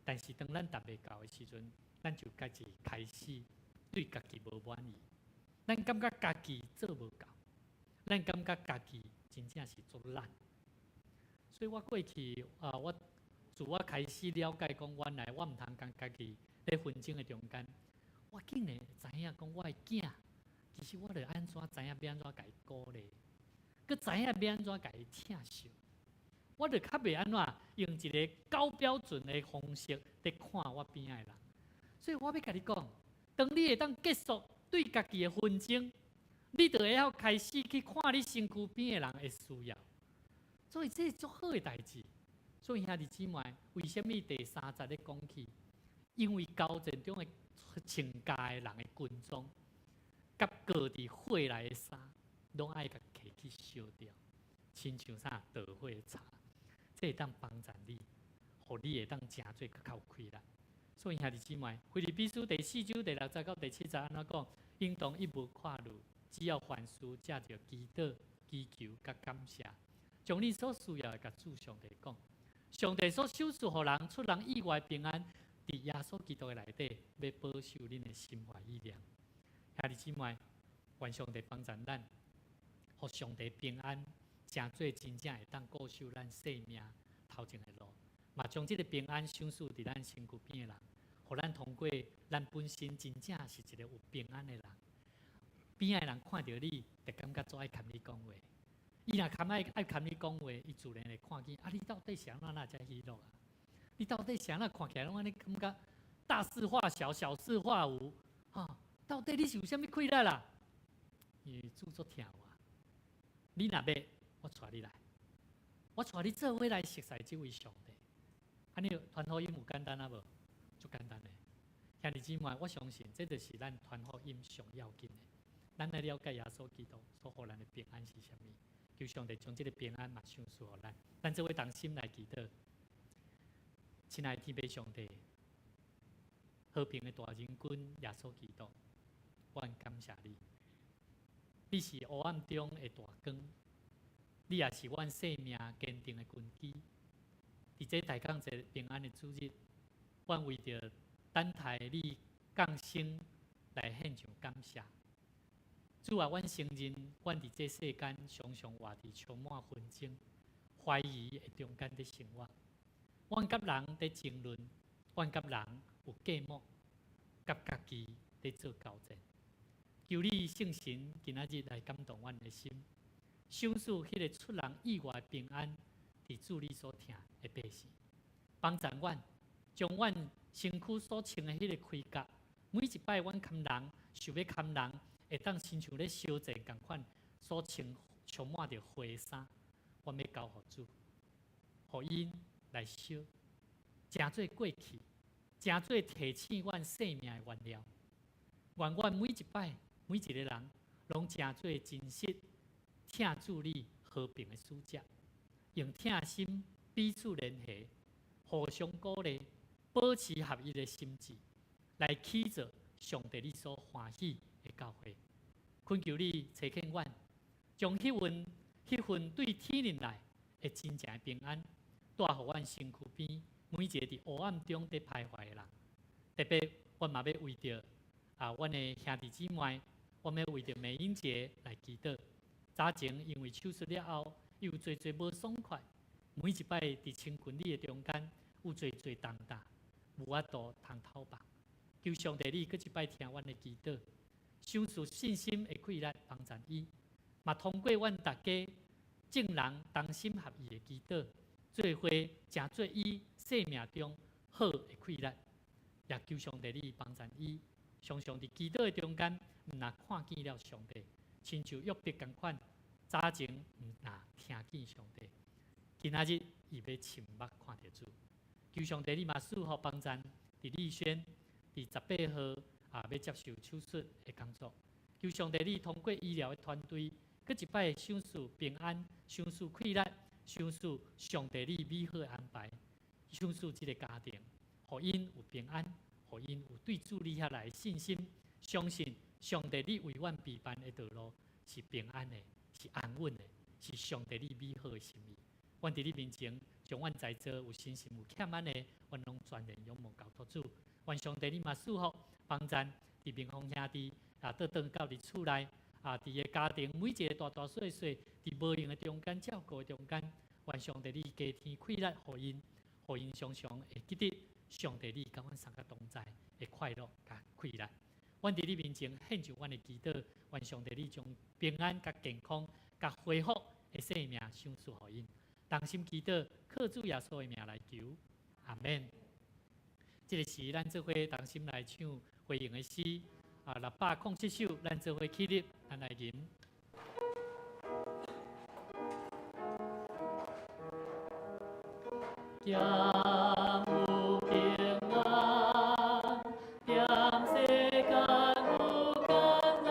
Speaker 2: 但是當咱達袂到的時陣，咱就家己開始對家己無滿意，咱感覺家己做無夠，咱感覺家己真正是足懶。所以我過去啊，我自我開始了解講，原來我毋通共家己咧紛爭的中間，我竟然知影講我的囝，其實我著按怎知影欲按怎共伊鼓勵，閣知影欲按怎共伊疼惜。我著較袂按怎用一個高標準的方式佇看我邊仔的人。所以我欲共你講，當你會當結束對家己的紛爭，你就會曉開始去看你身軀邊的人的需要。所以這是足好的代誌。所以兄弟姊妹，為啥物第三節咧講起？因為交戰中的穿甲的人的軍裝，佮裹佇火內的衫，攏愛共揢去燒掉，親像啥著火的柴。這會當幫助你，予你會當成做閣較有氣力。所以兄弟姊妹，腓立比書第四章第六節到第七節按怎講？應當一無掛慮，只要凡事藉著祈禱、祈求佮感謝，將你所需要的共主上帝講。上帝所賞賜予人出人意外平安，佇耶穌基督的內底，欲保守恁的心懷意念。兄弟姊妹，願上帝幫助咱，予上帝平安，成做真正會當固守咱生命頭前的路，嘛將這个平安賞賜佇咱身軀邊的人，予咱通過咱本身真正是一个有平安的人。邊仔的人看著你，就感覺足愛共你講話。伊若較愛愛共你講話，伊自然會看見啊！你到底是按怎哪遮喜樂啊？你到底是按怎看起來攏按呢感覺大事化小，小事化無？哈，到底你是有啥物氣力啦？因為主足疼我，你若欲，我帶你來，我帶你做伙來熟似這位上帝。按呢傳福音有簡單啊無？足簡單的。兄弟姊妹，我相信這就是咱傳福音上要緊的。咱來了解耶穌基督所予咱的平安是啥物？求上帝將這个平安嘛賞賜予咱。咱做伙同心來祈禱，親愛的天父上帝，和平的大人君耶穌基督，我感謝你。你是黑暗中的大光，你也是阮生命堅定的根基。佇這大感謝平安的主日，阮為著等待你降生來獻上感謝。主啊，阮承認，阮佇這世間常常活佇充滿紛爭、懷疑的中間佇生活。阮佮人佇爭論，阮佮人有計謀，佮家己佇做交戰。求你聖神今仔日來感動阮的心，賞賜彼个出人意外的平安，佇主你所疼的百姓，幫助阮，將阮身軀所穿的彼个盔甲，每一擺阮崁人，想欲崁人，會當親像咧相戰仝款，所穿充滿著火的衫，阮欲交予主，予𪜶來燒，成做過去，成做提醒阮生命的原料。願阮每一擺，每一个人，攏成做真實疼主你和平的使者，用疼心彼此連繫，互相鼓勵，保持合一的心志，來起造上帝你所歡喜的教會。懇求你差遣阮，將彼份對天靈來的真正的平安，帶予阮身軀邊每一个佇黑暗中佇徘徊的人。特別，阮嘛欲為著阮的兄弟姊妹，阮欲為著美英姐來祈禱。早前因為手術了後，伊有濟濟無爽快，每一擺佇親近你的中間，有濟濟重擔，無法度通透放。求上帝你閣一擺聽阮的祈禱，賞賜信心的氣力幫助伊，嘛通過阮逐家眾人同心合意的祈禱，做伙成做伊生命中好的氣力，也求上帝你幫助伊，常常佇祈禱的中間，毋若看見了上帝，親像約伯仝款，早前毋若聽見上帝，今仔日伊欲親目看著主。求上帝你嘛賜福幫贊，佇麗軒佇18號欲接受手術的工作。求上帝你通過醫療的團隊，閣一擺賞賜平安，賞賜氣力，賞賜上帝你美好的安排，賞賜這个家庭，予𪜶有平安，予𪜶有對主你遐來的信心，相信上帝你為阮備辦的道路是平安的，是安穩的，是上帝你美好的心意。阮佇你面前，將阮在座有身心有欠咱的，阮攏全然仰望交託主。願上帝你嘛賜福幫贊，佇明峰兄弟倒轉到佇厝內佇个家庭每一个大大細細，佇無閒的中間照顧的中間，願上帝你加添氣力，予𪜶，予𪜶常常會記得上帝你佮阮三個同在的快樂佮氣力。阮佇你面前獻上阮的祈禱，願上帝你將平安、佮健康、佮恢復的生命賞賜予𪜶。同心祈禱，靠主耶穌的名來求，阿們。這个時，咱做伙同心來唱回應的詩，607首，咱做伙起立，咱來吟。兼有平安，踮世間有艱難，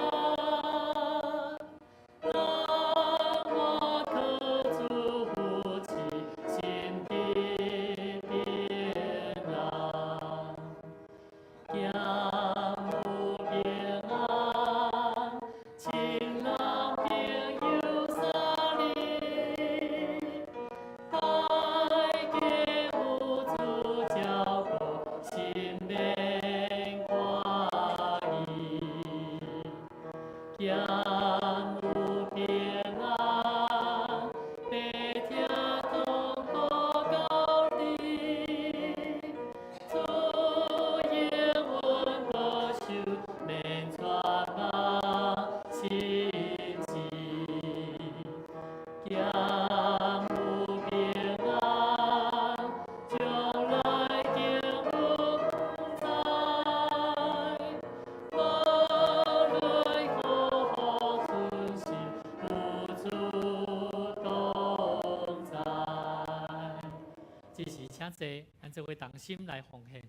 Speaker 2: 咱我靠主扶持，心得平安。兼有平安，親人朋友相連，大家有主照顧，心免掛意。兼有平安，白疼痛苦到底，主應允保守，免絕望心志。兼有平安，將來定有知，無論何何存心，有主同在。這時請坐，咱做伙同心來奉獻。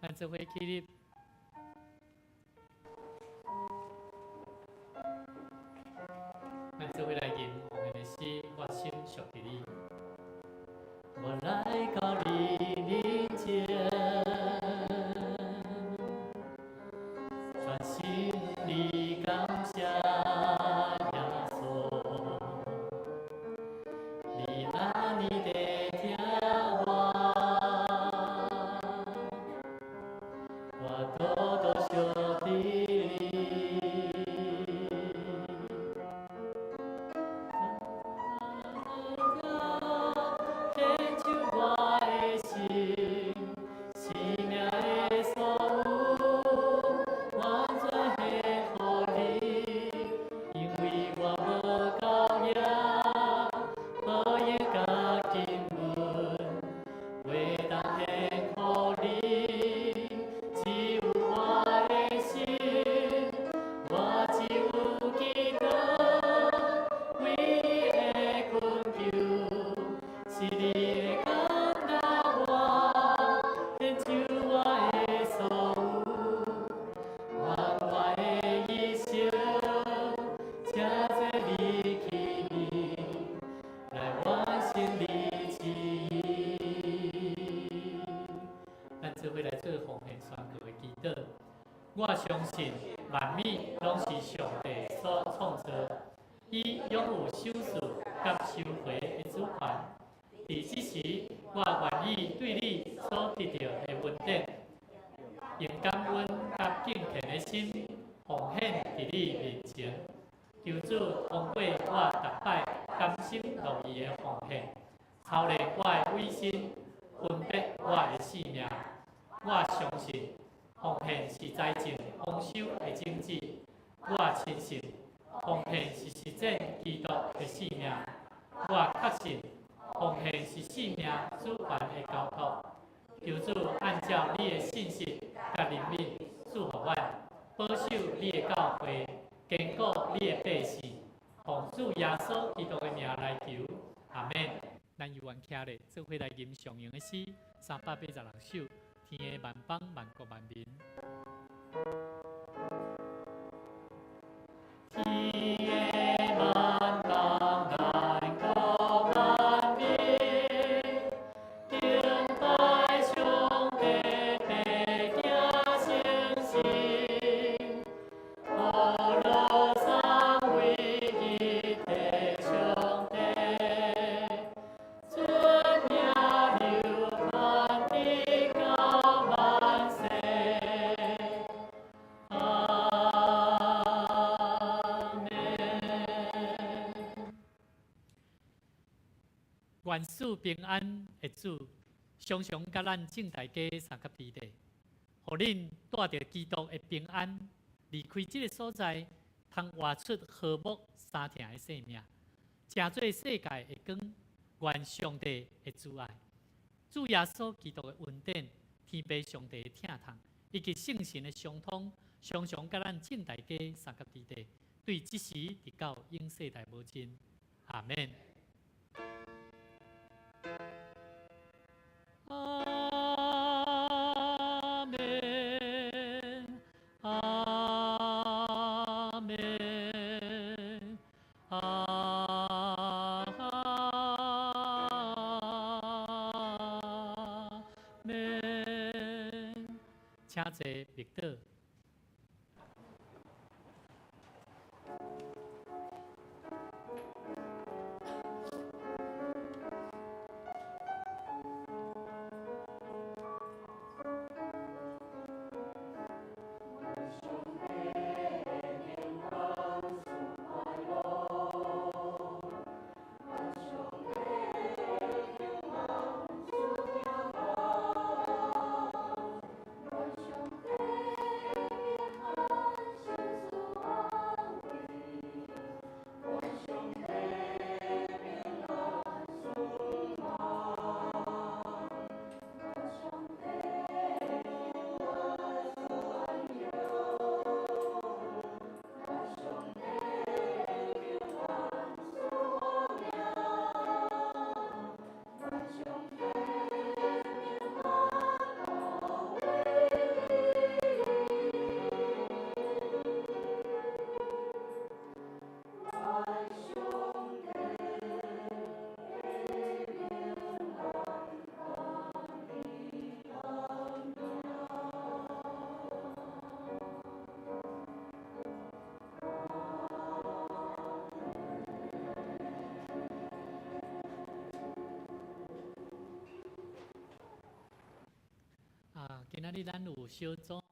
Speaker 2: 咱做伙起立。咱做伙來吟奉獻的詩，我心屬佇你。我來到你面前，全心裡感謝耶穌，你按呢在疼我，我獨獨屬佇你。獻上我的心，生命的所有，完全獻予你，因為我無夠額，無閒佮金銀，袂當獻予你，只有我的心，我只有祈禱，唯一的懇求，是你會感動我，獻上我的所有，願我的一生，成做你器皿，來完成你旨意。咱做伙來做奉獻宣告的祈禱。我相信萬物攏是上帝所創造，伊擁有賞賜佮收回的主權。佇這時，我願意對你所得著的恩典，用感恩佮敬虔的心奉獻佇你面前。求主通過我逐擺甘心樂意的奉獻，操練我的委身，分別我的性命。我相信奉獻是財政豐收的種子。我深信奉獻是實踐基督的性命。我確信奉獻是性命主權的交託。求主按照你的信實佮憐憫賜予阮，保守你的教會，堅固你的百姓。奉主耶穌基督的名來求，阿們。咱猶原徛咧，做伙來吟上榮的詩，386首，天的萬邦萬國萬民。天的萬邦萬國萬民，敬拜上帝，白囝成聖，呵咾三位一體上帝，尊名流傳直到萬世。阿們。願賜平安的主，常常佮咱眾大家相佮佇咧，予恁帶著基督的平安離開這个所在，通活出和睦相疼的生命，成做世界的光。願上帝的慈愛、主耶穌基督的恩典、天父上帝的疼痛，以及聖神的相通，常常佮咱眾大家相佮佇咧，對這時直到永世代無盡。阿們。阿們，阿們，阿們。請坐，默禱。今仔日咱有小組。